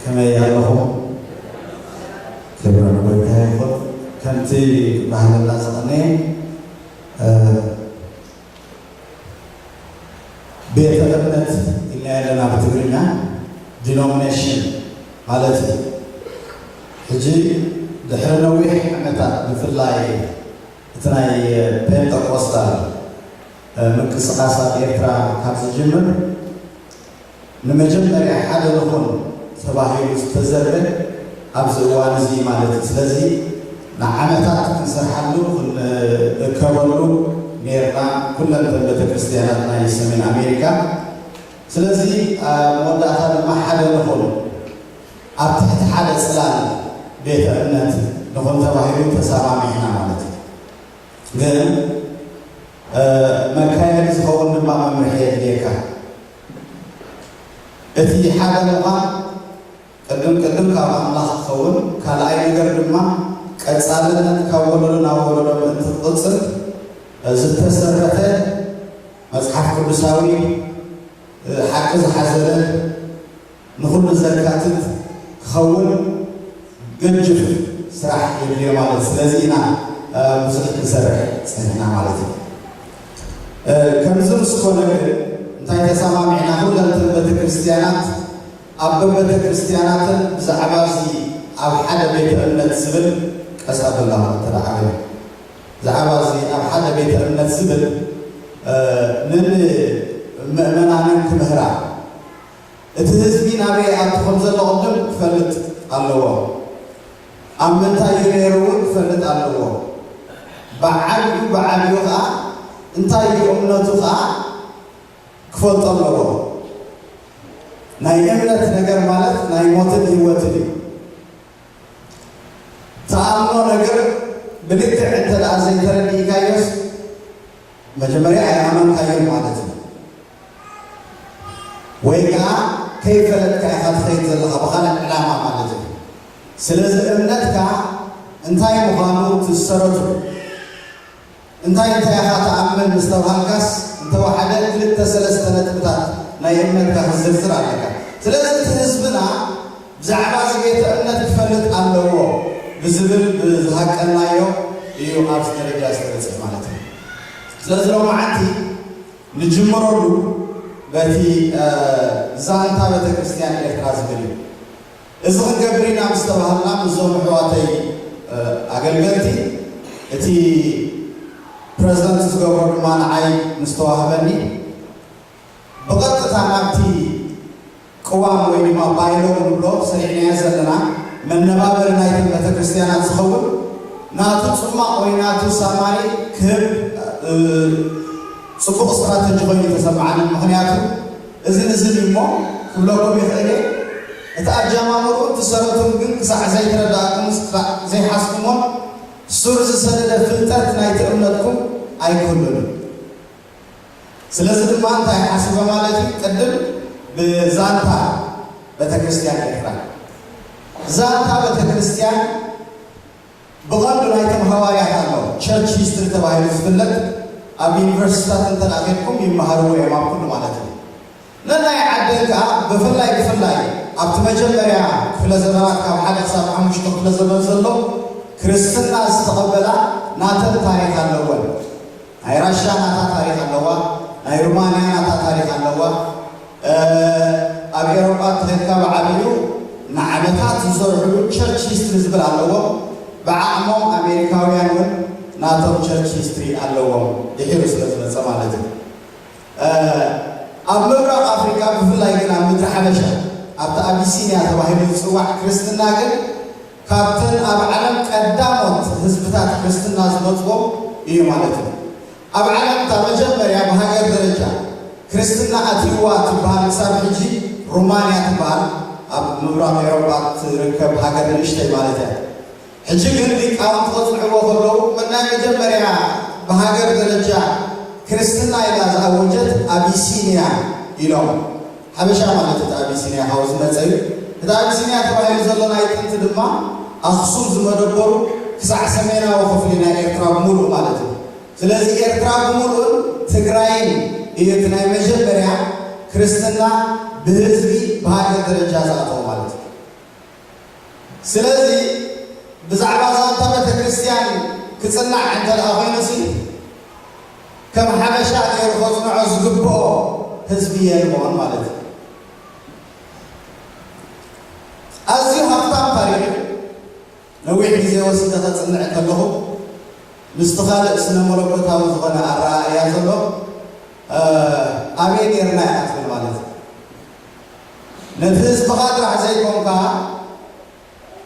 ከመይ ኣለኹም? ክብሪ ንጎይታ ይኹን። ከምቲ ክበሃለላ ዝቐነየ፣ እ፣ ቤተ እምነት ኢልና ኣለና ብትግርኛ፣ ዲኖሚኔሽን ማለት እዩ። ሕጂ ድሕሪ ነዊሕ ዓመታት፣ ብፍላይ እቲ ናይ ፔንጠቆስታል፣ እ፣ ምንቅስቃስ ኣብ ኤርትራ ካብ ዝጅምር፣ ንመጀመርያ ሓደ ንኹን ተባሂሉ ዝተዘርበ ኣብዚ እዋን እዚ ማለት እዩ። ስለዚ ንዓመታት ክንሰርሓሉ፣ ክንእከበሉ ነይርና፣ ኩለን እተን ቤተክርስትያናት ናይ ሰሜን ኣሜሪካ። ስለዚ ኣብ መወዳእታ ድማ ሓደ ንኹን፣ ኣብ ትሕቲ ሓደ ጽላል ቤተ እምነት ንኹን ተባሂሉ ተሰማሚዕና ማለት እዩ። ግን፣ እ፣ መካየዲ ዝኸውን ድማ መምርሒ የድልየካ። እቲ ሓደ ምዃን ቅድም ቅድም ካብ ኣምላኽ ክኸውን፣ ካልኣይ ነገር ድማ ቀጻልነት ካብ ወለዶ ናብ ወለዶ ምእንቲ ክቕጽል ዝተሰረተ መጽሓፍ ቅዱሳዊ፣ እ፣ ሓቂ ዝሓዘለ ንኹሉ ዘካትት ክኸውን ገጅፍ ስራሕ የድልዮ ማለት። ስለዚ ኢና፣ እ፣ ብዙሕ ክንሰርሕ ጸኒሕና ማለት እዩ። እ፣ ከምዚ ምስ ኮነ ግን እንታይ ተሰማሚዕና? ኩለን እተን ቤተክርስትያናት ኣብ በቤተክርስትያናትን ብዛዕባ እዚ ኣብ ሓደ ቤተ እምነት ዝብል ቀስ ኣበላ ተደዓበለ። ብዛዕባ እዚ ኣብ ሓደ ቤተ እምነት ዝብል፣ እ፣ ንምእመናንን ክምህራ፣ እቲ ህዝቢ ናበይ ይኣቱ ከም ዘሎ ቅድም ክፈልጥ ኣለዎ። ኣብ ምንታይ እዩ ነይሩ እውን ክፈልጥ ኣለዎ። ብዓብዩ ብዓብዩ ከዓ እንታይ እዩ እምነቱ ከዓ ክፈልጦ ኣለዎ። ናይ እምነት ነገር ማለት ናይ ሞትን ህይወትን እዩ። ትኣምኖ ነገር ብልክዕ እንተ ደኣ ዘይተረዲእካዮስ መጀመርያ ኣይኣመንካዮን ማለት እዩ። ወይ ከኣ ከይፈለጥካ ኢኻ ትኸይድ ዘለኻ ብኻልእ ዕላማ ማለት እዩ። ስለዚ እምነትካ እንታይ ምዃኑ ትሰረቱ። እንታይ እንታይ ኢኻ ትኣምን ምስ ተባሃልካስ እንተወሓደ ክልተ ሰለስተ ነጥብታት ናይ እምነትካ ክትዝርዝር ኣለካ። ስለዚ እቲ ህዝብና ብዛዕባ እዚ ቤተ እምነት ክፈልጥ ኣለዎ ብዝብል ብዝሃቀናዮ እዩ ኣብዚ ደረጃ ዝተበጽሐ ማለት እዩ። ስለዚ ሎማዓንቲ ንጅምረሉ በቲ፣ እ፣ ዛንታ ቤተክርስትያን ኤርትራ ዝብል እዩ። እዚ ክንገብር ኢና ምስ ተባሃልና ምስዞም ኣሕዋተይ፣ እ፣ ኣገልገልቲ፣ እቲ ፕረዚደንት ዝገብሮ ድማ ንዓይ ምስ ተዋህበኒ፣ ብቐጥታ ናብቲ ቅዋም ወይ ድማ ባይሎ ንብሎ ሰሪዕናዮ ዘለና መነባበሪ ናይተን ቤተክርስትያናት ዝኸውን ናቱ ጽማቕ ወይ ናቱ ሳማሪ ክህብ፣ እ፣ ጽቡቕ ስትራተጂ ኮይኑ ተሰማዓኒ። ምኽንያቱ እዝን እዝን እዩ እሞ ክብለኩም ይኽእል እየ። እቲ ኣጀማምርኡ እቲ ሰረቱን ግን ክሳዕ ዘይተረዳእኩምስ ክሳዕ ዘይሓዝኩሞን ሱር ዝሰደደ ፍልጠት ናይቲ እምነትኩም ኣይክህሉን እዩ። ስለዚ ድማ እንታይ ሓሲበ ማለት እዩ? ቅድም ብዛንታ ቤተክርስትያን ኤርትራ፣ ዛንታ ቤተክርስትያን ብቐንዱ ናይቶም ሃዋርያት ኣሎ፣ ቸርች ሂስትሪ ተባሂሉ ዝፍለጥ፣ ኣብ ዩኒቨርሲቲታት እንተ ደኣ ኬድኩም ይመሃርዎ እዮም ኣብ ኩሉ ማለት እዩ። ነናይ ዓደን ከኣ ብፍላይ ብፍላይ ኣብቲ መጀመርያ ክፍለ ዘመናት ካብ ሓደ ክሳብ ሓሙሽተ ክፍለ ዘመን ዘሎ ክርስትና ዝተቐበላ ናተን ታሪኽ ኣለወን። ናይ ራሻ ናታ ታሪኽ ኣለዋ፣ ናይ ሩማንያ ናታ ታሪኽ ኣለዋ። እ፣ ኣብ ኤውሮጳ ተኸድካ ብዓብዩ ንዓመታት ዝሰርሕሉ ቸርች ሂስትሪ ዝብል ኣለዎም። ብዓቕሞም ኣሜሪካውያን እውን ናቶም ቸርች ሂስትሪ ኣለዎም፣ ድሒሩ ስለ ዝመጸ ማለት እዩ። እ፣ ኣብ ምብራቕ ኣፍሪቃ ብፍላይ ግን ኣብ ምድሪ ሓበሻ ኣብቲ ኣቢሲንያ ተባሂሉ ዝጽዋዕ ክርስትና ግን ካብተን ኣብ ዓለም ቀዳሞት ህዝብታት ክርስትና ዝመጽዎም እዩ ማለት እዩ። ኣብ ዓለም እታ መጀመርያ ብሃገር ደረጃ ክርስትና ኣትይዋ ትበሃል ክሳብ ሕጂ ሩማንያ ትበሃል ኣብ ምብራቕ ኤውሮጳ ትርከብ ሃገር ንእሽተይ ማለት እያ። ሕጂ ግን ሊቃውንቲ ከጽንዕዎ ከለዉ፣ መን ናይ መጀመርያ ብሃገር ደረጃ ክርስትና ኢላ ዝኣወጀት ኣቢሲንያ ኢሎም። ሓበሻ ማለት እቲ ኣቢሲንያ ካብኡ ዝመጸ እዩ። እቲ ኣቢሲንያ ተባሂሉ ዘሎ ናይ ጥንቲ ድማ ኣኽሱም ዝመደበሩ ክሳዕ ሰሜናዊ ክፍሊ ናይ ኤርትራ ብምሉእ ማለት እዩ። ስለዚ ኤርትራ ብምሉእን ትግራይን እዩ እቲ ናይ መጀመርያ ክርስትና ብህዝቢ ብሃገር ደረጃ ዝኣተወ ማለት እዩ። ስለዚ ብዛዕባ ዛንታ ቤተ ክርስቲያን ክጽናዕ እንተ ደኣ ኮይኑሲ፣ ከም ሓበሻ ገይሩ ከጽንዖ ዝግብኦ ህዝቢ የልቦን ማለት እዩ። ኣዝዩ ሃብታም ታሪኽ እዩ። ነዊሕ ግዜ ወሲደ ከጽንዕ ከለኹ፣ ምስቲ ካልእ ስነ መለኮታዊ ዝኾነ ኣረኣእያ ዘሎ፣ እ፣ ኣበይ ኔርና ኢና ትብል ማለት እዩ። ነቲ ህዝብኻ ጥራሕ ዘይኮንካ፣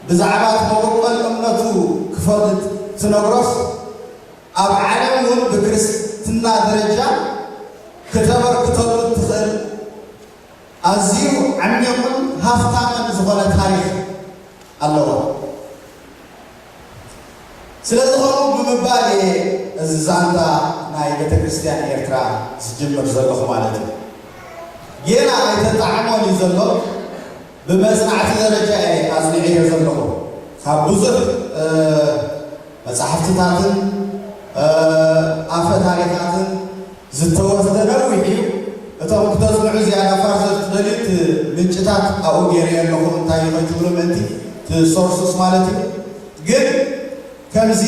ብዛዕባ እቲ መበቆል እምነቱ ክፈልጥ ትነግሮስ፣ ኣብ ዓለም እውን ብክርስትና ደረጃ ክተበርክተሉ እትኽእል ኣዝዩ ዓሚቑን ሃፍታምን ዝኾነ ታሪኽ ኣለዎ። ስለዚ ከምኡ ብምባል እየ እዚ ዛንታ ናይ ቤተ ክርስቲያን ኤርትራ ዝጅምር ዘለኹ ማለት እዩ። ጌና ኣይተጣዕሞን እዩ ዘሎ፣ ብመጽናዕቲ ደረጃ እየ ኣጽኒዐዮ ዘለኹ። ካብ ብዙሕ፣ እ፣ መጻሕፍትታትን፣ እ፣ ኣፈ ታሪኻትን ዝተወስደ ነዊሕ እዩ። እቶም ክተጽንዑ ዝያዳ ፋርዘር ትደልዩ፣ እቲ ምንጭታት ኣብኡ ገይረዮ ኣለኹ፣ እንታይ እዩ ከይትብሉ ምእንቲ፣ እቲ ሶርስስ ማለት እዩ። ግን ከምዚ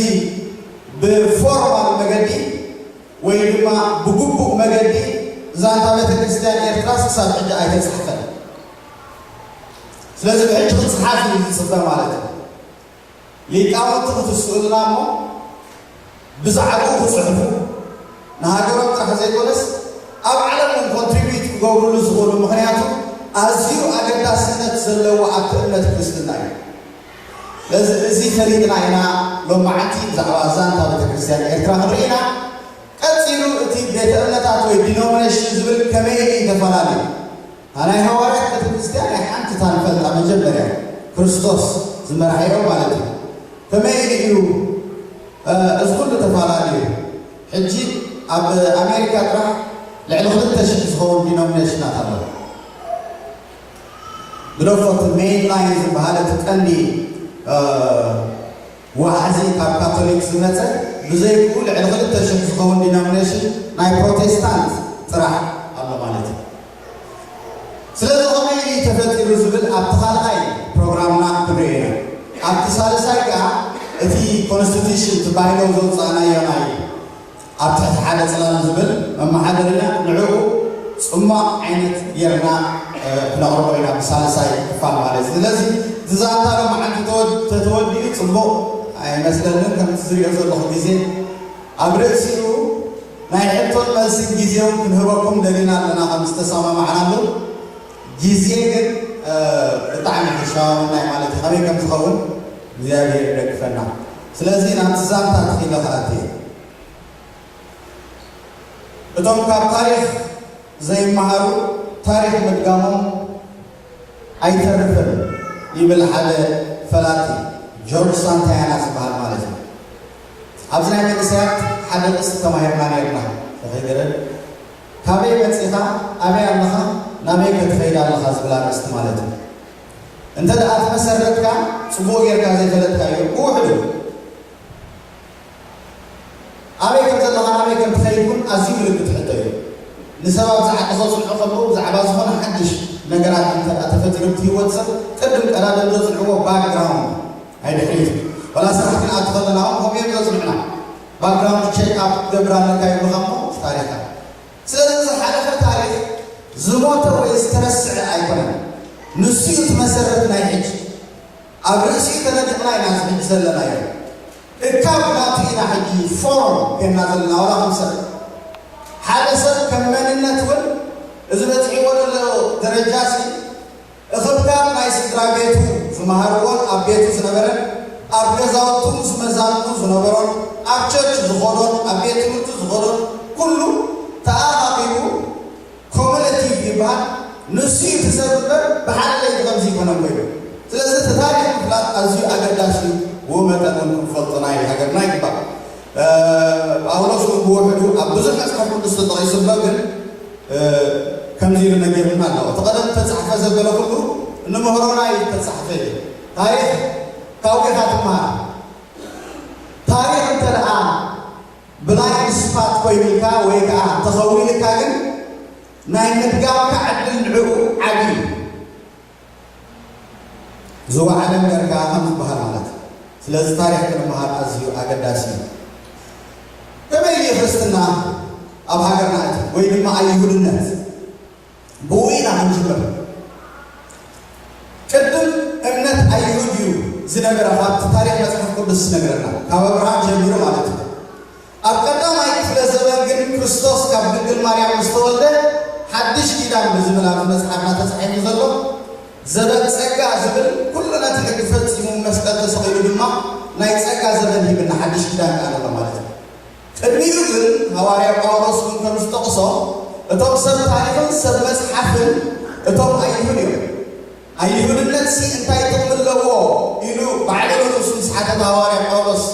ብፎርማል መገዲ ወይ ድማ ብግቡእ መገዲ ዛንታ ቤተ ክርስቲያን ኤርትራስ ክሳብ ሕጂ ኣይተጻሕፈን። ስለዚ ብሕጂ ክጽሓፍ እዩ ዝጽበ ማለት እዩ። ሊቃውንቲ ክትስኡልና እሞ ብዛዕባኡ ክጽሕፉ፣ ንሃገሮም ጥራሕ ዘይኮነስ ኣብ ዓለም እውን ኮንትሪቢዩት ክገብሩሉ ዝኽእሉ፣ ምኽንያቱ ኣዝዩ ኣገዳስነት ዘለዎ ኣብቲ እምነት ክርስትና እዩ። ስለዚ እዚ ፈሊጥና ኢና ሎማዓንቲ ብዛዕባ ዛንታ ቤተ ክርስቲያን ኤርትራ ክንርኢ ኢና። ቀጺሉ እቲ ቤተ እምነታት ወይ ዲኖሚኔሽን ዝብል ከመይ እዩ ተፈላለዩ? ናይ ሃዋርያት ቤተ ክርስቲያን ናይ ሓንቲ እታ ንፈልጣ መጀመርያ ክርስቶስ ዝመርሓዮ ማለት እዩ። ከመይ እዩ፣ እ፣ እዚ ኩሉ ተፈላለዩ? ሕጂ ኣብ ኣሜሪካ ጥራሕ ልዕሊ ክልተ ሽሕ ዝኸውን ዲኖሚኔሽናት ኣለዉ። ግደፎ እቲ ሜይን ላይን ዝበሃል እቲ ቀንዲ፣ እ፣ ዋሕዚ ካብ ካቶሊክ ዝመጸ ብዘይክኡ ልዕሊ ክልተ ሽሕ ዝኸውን ዲኖሚኔሽን ናይ ፕሮቴስታንት ጥራሕ ኣሎ ማለት እዩ። ስለዚ ከመይ እዩ ተፈጢሩ ዝብል ኣብቲ ካልኣይ ፕሮግራምና ክንሪኦ ኢና። ኣብቲ ሳልሳይ ከኣ እቲ ኮንስቲቱሽን፣ እቲ ባይሎ ዘውጻእናዮ ናይ ኣብ ትሕቲ ሓደ ጽላል ዝብል መመሓደሪና፣ ንዕኡ ጽማቕ ዓይነት ጌርና፣ እ፣ ክነቕርቦ ኢና ብሳልሳይ ክፋል ማለት እዩ። ስለዚ እቲ ዛንታ ሎማዓንቲ ተወድ-፣ ተተወዲኡ ጽቡቕ ኣይመስለንን። ከምቲ ዝሪኦ ዘለኹ ግዜ ኣብ ርእሲኡ ናይ ሕቶን መልስን ግዜ እውን ክንህበኩም ደሊና ኣለና፣ ከም ዝተሰማማዕናሉ። ግዜ ግን፣ እ፣ ብጣዕሚ ክሻወመና እዩ ማለት እዩ። ከመይ ከም ዝኸውን እግዚኣብሔር ይደግፈና። ስለዚ ናብቲ ዛንታ ትኺለ ክኣቲ እየ። እቶም ካብ ታሪኽ ዘይመሃሩ ታሪኽ ምድጋሞም ኣይተርፍን ይብል ሓደ ፈላጢ፣ ጆርጅ ሳንታያና ዝበሃል ማለት እዩ። ኣብዚ ናይ መንእሰያት ሓደ ርእስቲ ተማሂርና ነይርና፣ ተኸይገረን ካበይ መጺኻ፣ ኣበይ ኣለኻ፣ ናበይ ከ ትኸይድ ኣለኻ ዝብል ኣርእስቲ ማለት እዩ። እንተ ደኣ ተመሰረትካ ጽቡቕ ጌርካ ዘይፈለጥካዮ ውሕዱ። ኣበይ ከም ዘለኻ፣ ናበይ ከም ትኸይድ እውን ኣዝዩ ምልክት ሕቶ እዩ። ንሰባት ዝዓዲ ከጽንዑ ከለዉ ብዛዕባ ዝኾነ ሓድሽ ነገራት እንተ ደኣ ተፈጢሩ እቲ ህይወት ሰብ ቅድም ቀዳድም ዘጽንዕዎ ባክግራውንድ ናይ ድሕሪት። ወላ ስራሕ ክንኣቱ ከለና እውን ከምኡ እዮም ዘጽንዑና። ባክግራውንድ ቼክ ኣፕ ክትገብር ኣለካ ይብሉኻ እሞ ታሪኽካ። ስለዚ ዝሓለፈ ታሪኽ ዝሞተ ወይ ዝተረስዐ ኣይኮነን። ንሱ እዩ እቲ መሰረት ናይ ሕጂ። ኣብ ርእሲኡ ተነዲቕና ኢና እዚ ሕጂ ዘለናዮ። እካብ ናቱ ኢና ሕጂ ፎርም ኮይንና ዘለና፣ ዋላ ከም ሰብ። ሓደ ሰብ ከም መንነት እውን እዚ በጺሕዎ ዘሎ ደረጃ ሲ እኽብካብ ናይ ስድራ ቤቱ ዝመሃርዎን ኣብ ቤቱ ዝነበረን ኣብ ገዛውቱ ምስ መዛኑ ዝነበሮን ኣብ ቸርች ዝኾኖን ኣብ ቤት ትምህርቲ ዝኾኖን ኩሉ ተኣኻኺቡ ኮሙሌቲቭ ይበሃል። ንሱ እዩ እቲ ሰብ እምበር ብሓደ ለይቲ ከምዚ ይኮነን ኮይኑ። ስለዚ እቲ ታሪኽ ምፍላጥ ኣዝዩ ኣገዳሲ እዩ። ብኡ መጠን እውን ክንፈልጦ ናይ ሃገርና ይግባእ። እ፣ ጳውሎስ እውን ብውሕዱ ኣብ ብዙሕ መጽሓፍ ቅዱስ ተጠቒሱ ኣሎ፣ ግን፣ እ፣ ከምዚ ኢሉ ነጊሩና ኣሎ። እቲ ቀደም ተጻሕፈ ዘበለ ኩሉ ንምህሮና እዩ ተጻሕፈ እዩ። ታሪኽ ካብኡ ኢኻ ትመሃር። ታሪኽ እንተ ደኣ ብላይንድ ስፓት ኮይኑልካ ወይ ከኣ ተኸዊልካ ግን ናይ ምድጋምካ ዕድል ንዕኡ ዓቢ እዩ። ዝወዓለ እምበር ከኣ ከም ዝበሃል ማለት እዩ። ስለዚ ታሪኽ ክንመሃር ኣዝዩ ኣገዳሲ እዩ። ከመይ እዩ ክርስትና ኣብ ሃገርና እቲ ወይ ድማ ኣይሁድነት ብኡ ኢና ክንጅምር። ቅድም እምነት ኣይሁድ እዩ ዝነበረ ካብቲ ታሪኽ መጽሓፍ ቅዱስ ዝነግረና ካብ ኣብርሃም ጀሚሩ ማለት እዩ። ኣብ ቀዳማይ ክፍለ ዘበን ግን ክርስቶስ ካብ ድንግል ማርያም ምስ ተወልደ ሓድሽ ኪዳን ብዝብል ኣብ መጽሓፍና ተጻሒፉ ዘሎ ዘበን ጸጋ ዝብል ኩሉ ነቲ ሕጊ ፈጺሙ መስቀል ተሰቒሉ ድማ ናይ ጸጋ ዘበን ሂብና ሓድሽ ኪዳን ከኣ ኣሎ ማለት እዩ። ቅድሚኡ ግን ሃዋርያ ጳውሎስ እውን ከም ዝጠቕሶ እቶም ሰብ ታሪኽን ሰብ መጽሓፍን እቶም ኣይሁድ እዮም። ኣይሁድነት ሲ እንታይ ጥቕሚ ኣለዎ ኢሉ ባዕሉ ንርእሱ ምስ ሓተተ ሃዋርያ ጳውሎስ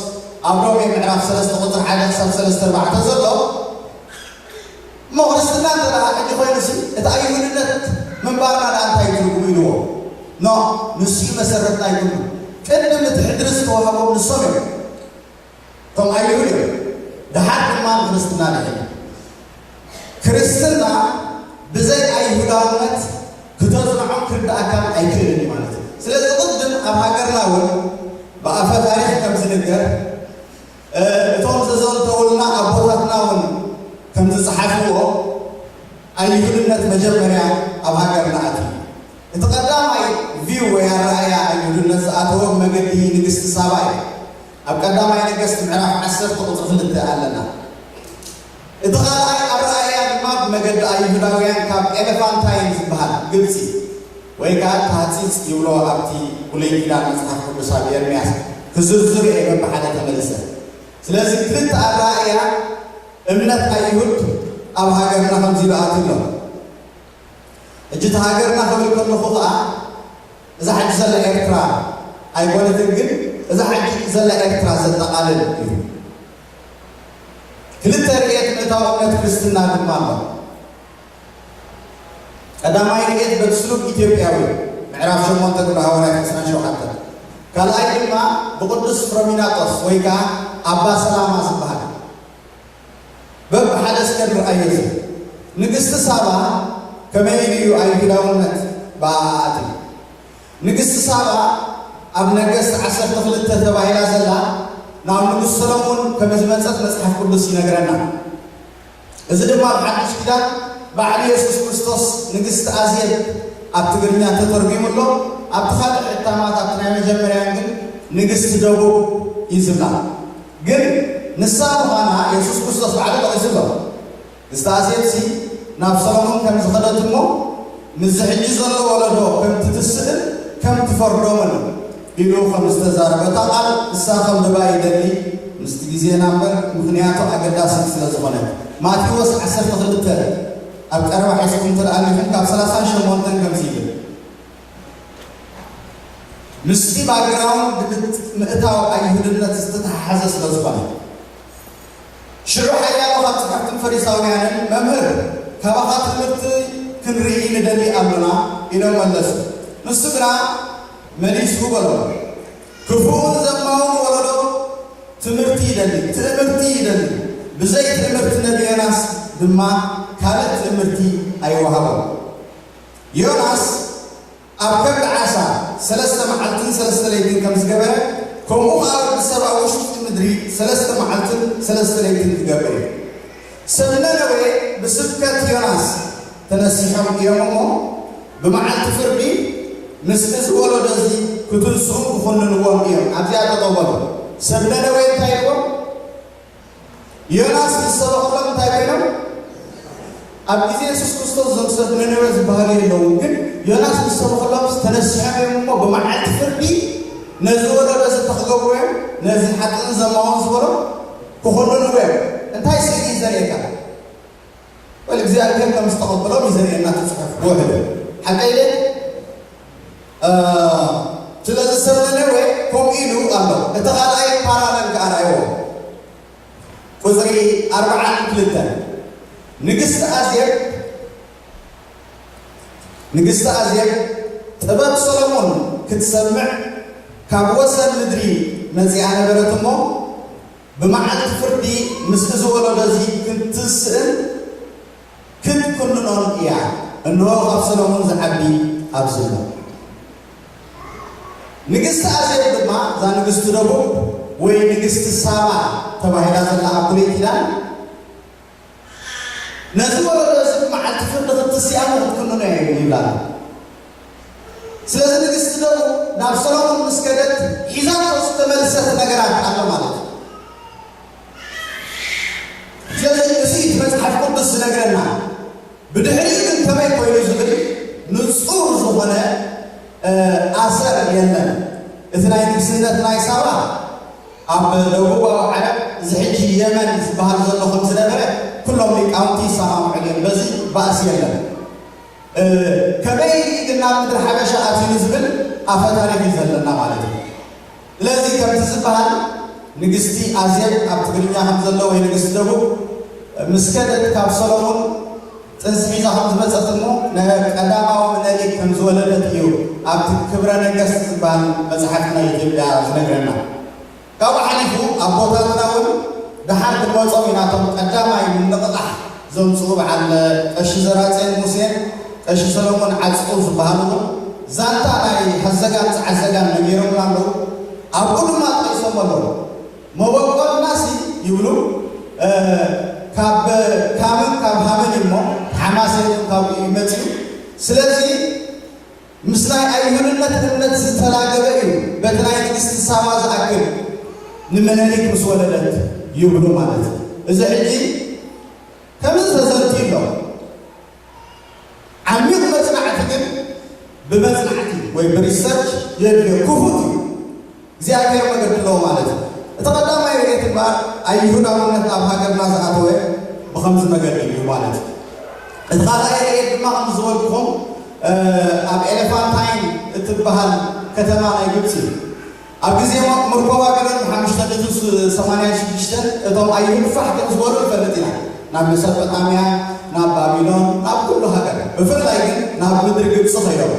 ኣብ ሮሜ ምዕራፍ ሰለስተ ቁፅሪ ሓደ ክሳብ ሰለስተ ኣርባዕተ ዘሎ እሞ ክርስትና እንተ ደኣ ሕጂ ኮይኑሲ እቲ ኣይሁድነት ምንባርና ደኣ እንታይ ትርጉም ኢልዎ? ኖ ንሱ እዩ መሰረት ናይ ኩሉ። ቅድሚ እቲ ሕድሪ ዝተዋህቦም ንሶም እዮም። እቶም ኣይሁድ እዮም። ደሓር ድማ ንክርስትና ድሒና። ክርስትና ብዘይ ኣይሁዳውነት ክተጽንዖም ክርዳእካን ኣይክእልን እዩ ማለት እዩ። ስለዚ ቅድም ኣብ ሃገርና እውን ብኣፈ ታሪኽ ከም ዝንገር እቶም ዘዘንተውልና ኣቦታትና እውን ከም ዝጸሓፍዎ ኣይሁድነት መጀመርያ ኣብ ሃገርና ኣትዩ። እቲ ቀዳማይ ቪው ወይ ኣረኣእያ ኣይሁድነት ዝኣተወ ብመገዲ ንግስቲ ሳባ እዩ። ኣብ ቀዳማይ ነገስት ምዕራፍ ዓሰርተ ቁፅሪ ክልተ ኣለና። እቲ ካልኣይ ኣረኣእያ ድማ ብመገዲ ኣይሁዳውያን ካብ ኤለፋንታይን ዝበሃል ግብፂ ወይ ከዓ ታህፂፅ ይብሎ ኣብቲ ብሉይ ኪዳን መፅሓፍ ቅዱስ ኣብ ኤርምያስ ክዝርዝሩ እየ በብሓደ ተመልሰ። ስለዚ ክልተ ኣረኣእያ እምነት ኣይሁድ ኣብ ሃገርና ከምዚ ኢሉ ኣትዩ ኣሎ። ሕጂ እቲ ሃገርና ክብል ከለኹ ከዓ እዛ ሕጂ ዘላ ኤርትራ ኣይኮነትን፣ ግን እዛ ሕጂ ዘላ ኤርትራ ዘጠቓልል እዩ። ክልተ ርእየት ምእታው እምነት ክርስትና ድማ ኣሎ። ቀዳማይ ርእየት በቲ ስሉብ ኢትዮጵያዊ ምዕራፍ ሸሞንተ ግብረ ሃዋርያት ዕስራን ሸውዓተን፣ ካልኣይ ድማ ብቅዱስ ፍሮሚናጦስ ወይ ከዓ ኣባ ሰላማ ዝበሃል በብሓደ እስከ ንርኣዮ እዚ። ንግስቲ ሳባ ከመይ ኢሉ እዩ ኣይሁዳውነት ብኣኣ ኣትዩ? ንግስቲ ሳባ ኣብ ነገስት ዓሰርተ ክልተ ተባሂላ ዘላ ናብ ንጉስ ሰሎሞን ከም ዝመጸት መጽሓፍ ቅዱስ ይነግረና። እዚ ድማ ኣብ ሓድሽ ኪዳን ባዕሉ የሱስ ክርስቶስ ንግስቲ ኣዜብ ኣብ ትግርኛ ተተርጒሙ ኣሎ። ኣብቲ ካልእ ሕታማት ኣብቲ ናይ መጀመርያን ግን ንግስቲ ደቡብ እዩ ዝብላ። ግን ንሳ ምዃና የሱስ ክርስቶስ ባዕሉ ጠቒሱ ኣሎ። ንግስቲ ኣዜብሲ ናብ ሰሎሞን ከም ዝኸደት እሞ ምስዚ ሕጂ ዘሎ ወለዶ ከም ትትስእን ከም ትፈርዶምን ኢሉ ከም ዝተዛረበ እታ ቃል ንሳ ከንብባ ይደሊ ምስቲ ግዜና እምበር ምኽንያቱ ኣገዳሲት ስለ ዝኾነት። ማቴዎስ ዓሰርተ ክልተ ኣብ ቀረባ ሒዝኩም እንተ ደኣ ኣሊኹም ካብ ሰላሳን ሸሞንተን ከምዚ ይብል። ምስቲ ባክግራውንድ ምእታው ኣይሁድነት ዝተተሓሓዘ ስለ ዝኾነ። ሽዑ ሓያሎ ካብ ጸሓፍትን ፈሪሳውያንን፣ "መምህር፣ ካባኻ ትምህርቲ ክንርኢ ንደሊ ኣሎና" ኢሎም መለሱ። ንሱ ግና መሊሱ በሎም፣ "ክፉእን ዘማውን ወለዶ ትምህርቲ ይደሊ፣ ትእምርቲ ይደሊ። ብዘይ ትእምርቲ ነቢ ዮናስ ድማ ካልእ ትእምርቲ ኣይወሃቦን። ዮናስ ኣብ ከብዲ ዓሳ ሰለስተ መዓልትን ሰለስተ ለይትን ከም ዝገበረ፣ ከምኡ ኸኣ ወዲ ሰብ ኣብ ውሽጢ ምድሪ ሰለስተ መዓልትን ሰለስተ ለይትን ክገብር እዩ። ሰብ ነነዌ ብስብከት ዮናስ ተነሲሖም እዮም እሞ፣ ብመዓልቲ ፍርዲ ምስቲ እዚ ወለዶ እዚ ክትንስኡን ክኹንንዎም እዮም። ኣብዚኣ ጠጠው በሉ። ሰብ ነነዌ እንታይ ኢልዎም? ዮናስ ምስ ሰበኸሎም እንታይ ኮይኖም? ኣብ ግዜ የሱስ ክርስቶስ እዞም ሰብ ነነዌ ዝበሃሉ የለውን፣ ግን ዮናስ ምስ ሰበኸሎም ተነሲሖም እዮም እሞ፣ ብመዓልቲ ፍርዲ ነዚ ወለዶ እዚ እንታይ ክገብሩ እዮም? ነዚ ሓጥእን ዘማውን ዝበሎ ክኹንንዎ እዮም። እንታይ ስእሊ እዩ ዘርእየካ? ወል እግዚኣብሔር ከም ዝተቐበሎም እዩ ዘርእየና እቲ ጽሑፍ ብውሕዱ። ሓቀይ ድየ? እ፣ ስለዚ ሰብ ነነዌ ከምኡ ኢሉ ኣሎ። እቲ ካልኣይ ፓራለል ከኣ ረኣይዎ። ቁጽሪ ኣርብዓን ክልተን። ንግስቲ ኣዜብ፣ ንግስቲ ኣዜብ ጥበብ ሰሎሞን ክትሰምዕ ካብ ወሰን ምድሪ መጺኣ ነበረት እሞ፣ ብመዓልቲ ፍርዲ ምስቲ እዚ ወለዶ እዚ ክትስእን ክትኩንኖን እያ። እንሆ፣ ካብ ሰሎሞን ዝዓቢ ኣብዚ ኣሎ። ንግስቲ ኣዜብ ድማ፣ እዛ ንግስቲ ደቡብ ወይ ንግስቲ ሳባ ተባሂላ ዘላ ኣብ ብሉይ ኪዳን፣ ነዚ ወለዶ እዚ ብመዓልቲ ፍርዲ ክትስኣኑ ክትኩንኑ እየ ይብላ። ስለዚ ንግስቲ ደቡብ ናብ ሰሎሞን ምስ ከደት ሒዛቶ ዝተመልሰት ነገራት ኣሎ ማለት እዩ። ስለዚ እዚ እቲ መጽሓፍ ቅዱስ ዝነግረና። ብድሕሪኡ ግን ከመይ ኮይኑ ዝብል ንጹር ዝኾነ፣ እ፣ ኣሰር የለን። እቲ ናይ ንግስነት ናይ ሳባ ኣብ ደቡባዊ ዓለም፣ እዚ ሕጂ የመን ዝበሃል ዘሎ ከም ዝነበረ ኩሎም ሊቃውንቲ ይሰማምዑ እዮም። በዚ ባእሲ የለን። እ፣ ከመይ ግን ናብ ምድሪ ሓበሻ ኣትዩ ዝብል ኣፈ ታሪኽ እዩ ዘለና ማለት እዩ። ስለዚ ከምቲ ዝበሃል ንግስቲ ኣዜብ ኣብ ትግርኛ ከም ዘሎ ወይ ንግስቲ ደቡብ ምስ ከደት ካብ ሰሎሞን ጥንሲ ሒዛ ከም ዝመጸት እሞ ናይ ቀዳማዊ ምኒልክ ከም ዝወለደት እዩ ኣብቲ ክብረ ነገስት ዝበሃል መጽሓፍ ናይ ኢትዮጵያ ዝነግረና። ካብኡ ሓሊፉ ኣቦታትና እውን ደሓር ክንመጾም ኢና እቶም ቀዳማይ ምንቕቓሕ ዘምጽኡ በዓል ቀሺ ዘራጽዮን ሙሴን ቀሺ ሰሎሞን ዓጽቁ ዝበሃሉ እውን ዛንታ ናይ ሀዘጋን ጸዓዘጋን ነጊሮምና ኣለዉ። ኣብኡ ድማ ጠቒሶም ኣለዉ። መበቆልናሲ ይብሉ፣ እ፣ ካብ ካምን ካብ ሃምን እዩ እሞ ሓማሴን ካብኡ እዩ መጺኡ። ስለዚ ምስ ናይ ኣይሁድነት እምነት ዝተላገበ እዩ። በቲ ናይ ንግስቲ ሳባ ዝኣክል ንምኒልክ ምስ ወለደት ይብሉ ማለት እዩ። እዚ ሕጂ ከምዚ ተዘንትዩ ኣሎ። ዓሚቕ መጽናዕቲ ግን ብመጽናዕቲ ወይ ብሪሰርች የድልዮ። ክፉት እዩ። እግዚኣብሔር መገዲ ኣለዎ ማለት እዩ። እቲ ቀዳማይ ርኤት እምበኣር ኣይሁዳውነት ኣብ ሃገርና ዝኣተወ ብኸምዚ መገዲ እዩ ማለት እዩ። እቲ ካልኣይ ርኤት ድማ ከም ዝበልኩኹም፣ እ፣ ኣብ ኤሌፋንታይን እትበሃል ከተማ ናይ ግብፂ እዩ። ኣብ ግዜ ምርኮ ባቢሎን ብሓሙሽተ ሚእቲ ሰማንያን ሽዱሽተን እቶም ኣይሁድ ፋሕ ከም ዝበሉ ንፈልጥ ኢና። ናብ መሰጶጣምያ፣ ናብ ባቢሎን፣ ናብ ኩሉ ሃገር፣ ብፍላይ ግን ናብ ምድሪ ግብፂ ከይዶም።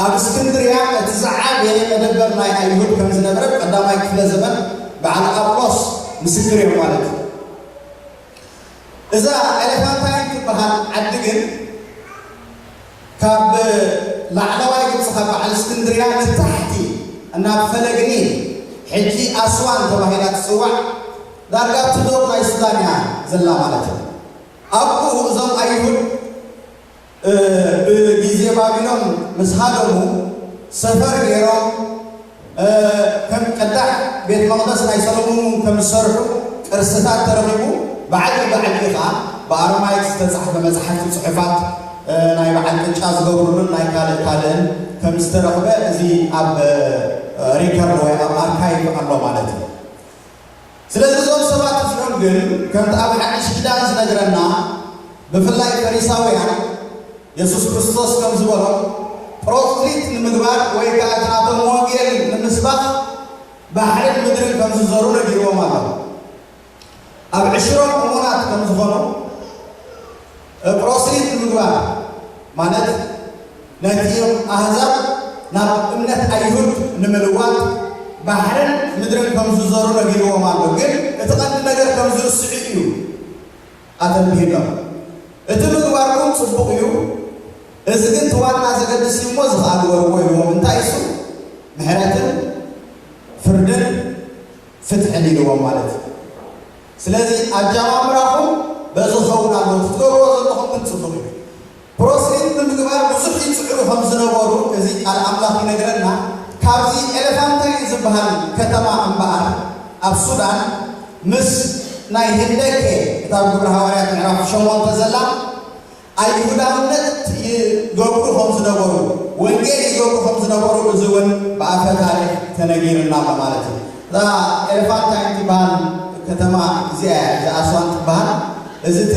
ኣብ እስክንድርያ እቲ ዝዓበየ መደበር ናይ ኣይሁድ ከም ዝነበረ ቀዳማይ ክፍለ ዘመን በዓል ኣጵሎስ ምስክር እዮም ማለት እዩ። እዛ ኤሌፋንታይን ትበሃል ዓዲ ግን ካብ ላዕለዋይ ግብፂ ካብ በዓል እስክንድርያ ንታሕቲ ናብ ፈለግ ኒል፣ ሕጂ ኣስዋን ተባሂላ ትፅዋዕ፣ ዳርጋ ኣብቲ ዶብ ናይ ሱዳን እያ ዘላ ማለት እዩ። ኣብኡ እዞም ኣይሁድ እ፣ ብግዜ ባቢሎን ምስ ሃደሙ ሰፈር ገይሮም፣ እ፣ ከም ቅዳሕ ቤት መቕደስ ናይ ሰሎሞን እውን ከም ዝሰርሑ ቅርስታት ተረኺቡ፣ ብዓዲ ብዓዲ ኸዓ ብኣረማይክ ዝተጻሕፈ መጽሓፍቲ ጽሑፋት፣ እ፣ ናይ በዓል ቅጫ ዝገብሩሉን ናይ ካልእ ካልእን ከም ዝተረኽበ እዚ ኣብ፣ እ፣ ሪከርድ ወይ ኣብ ኣርካይቭ ኣሎ ማለት እዩ። ስለዚ እዞም ሰባት እዚኦም ግን ከምቲ ኣብ ሓድሽ ኪዳን ዝነግረና፣ ብፍላይ ፈሪሳውያን የሱስ ክርስቶስ ከም ዝበሎም ፕሮክሊት ንምግባር ወይ ከኣ እቲ ናቶም ወንጌል ንምስባኽ ባሕርን ምድርን ከም ዝዞሩ ነጊርዎም ኣሎ። ኣብ ዕሽሮም እሙናት ከም ዝኾኑ ፕሮስሊት ንምግባር ማለት ነቲ ኣህዛብ ናብ እምነት ኣይሁድ ንምልዋጥ ባሕርን ምድርን ከም ዝዞሩ ነጊርዎም ኣሎ። ግን እቲ ቀንዲ ነገር ከም ዝርስዑ እዩ ኣተንቢህሎም። እቲ ምግባርኩም ጽቡቕ እዩ፣ እዚ ግን እቲ ዋና ዘገድስ እዩ እሞ እዚ ኸኣ ግበርዎ ኢልዎም። እንታይ እሱ? ምሕረትን ፍርድን ፍትሕን ኢልዎም ማለት እዩ። ስለዚ ኣጀማምራኹም በዚ ክኸውን ኣለዎ። እቲ ትገብርዎ ዘለኹም ግን ጽቡቕ እዩ። ፕሮስሊት ንምግባር ብዙሕ ይጽዕሩ ከም ዝነበሩ እዚ ቃል ኣምላኽ ይነግረና። ካብዚ ኤሌፋንታይን ዝበሃል ከተማ እምበኣር ኣብ ሱዳን ምስ ናይ ህንደኬ፣ እታ ኣብ ግብሪ ሃዋርያት ምዕራፍ ሸሞንተ ዘላ ኣይሁዳውነት ይገብሩ ከም ዝነበሩ፣ ወንጌል ይገብሩ ከም ዝነበሩ እዚ እውን ብኣፈ ታሪኽ ተነጊርና ኣሎ ማለት እዩ። እዛ ኤሌፋንታይን ትበሃል ከተማ እዚኣ እያ፣ እዛ ኣስዋን ትበሃል። እዚ እቲ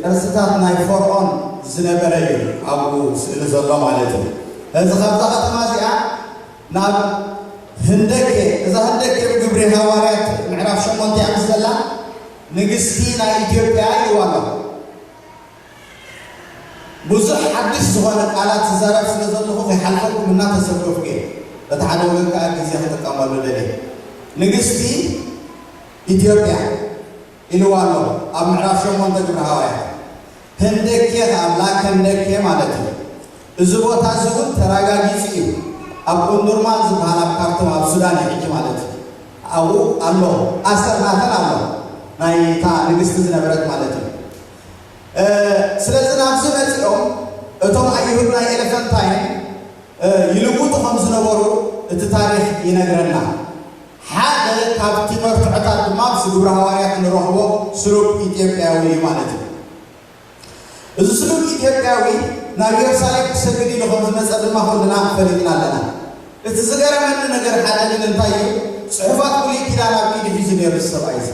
ቅርስታት ናይ ፈርዖን ዝነበረ እዩ ኣብኡ ስእሊ ዘሎ ማለት እዩ። እዚ ካብዛ ከተማ እዚኣ ናብ ህንደኬ፣ እዛ ህንደኬ ብግብሪ ሃዋርያት ምዕራፍ ሸሞንተ እያ ምስ ዘላ ንግስቲ ናይ ኢትዮጵያ ኢልዋ ኣሎ። ብዙሕ ሓድሽ ዝኾነ ቃላት ዝዛረብ ስለ ዘለኹ ከይሓልፈኩም እናተሰከፍኩ እየ። በቲ ሓደ ወገን ከኣ ግዜ ክጥቀመሉ ደልየ። ንግስቲ ኢትዮጵያ ኢልዋ ኣሎ ኣብ ምዕራፍ ሸሞንተ ግብረ ሃዋርያት። ህንደኬ ከኣ ላከ ህንደኬ ማለት እዩ። እዚ ቦታ እዚ እውን ተረጋጊጹ እዩ። ኣብ ኡምዱርማን ዝበሃል ኣብ ካርቱም ኣብ ሱዳን እዩ ሕጂ ማለት እዩ። ኣብኡ ኣሎ፣ ኣሰር ናተን ኣሎ፣ ናይ እታ ንግስቲ ዝነበረት ማለት እዩ። እ፣ ስለዚ ናብዚ መጺኦም እቶም ኣይሁድ ናይ ኤለፈንታይን፣ እ፣ ይልውጡ ከም ዝነበሩ እቲ ታሪኽ ይነግረና። ሓደ ካብቲ መርትዖታት ድማ ኣብዚ ግብረ ሃዋርያት ንረኽቦ ስሩግ ኢትዮጵያዊ እዩ ማለት እዩ። እዚ ስሉብ ኢትዮጵያዊ ናብ ኢየሩሳሌም ክሰግድ ኢሉ ከም ዝመጸ ድማ ኩልና ፈሊጥና ኣለና። እቲ ዝገረመኒ ነገር ሓደ ግን እንታይ እዩ? ጽሑፋት ብሉይ ኪዳን ኣብ ኢዱ ሒዙ ነይሩ እዚ ሰብኣይ እዚ።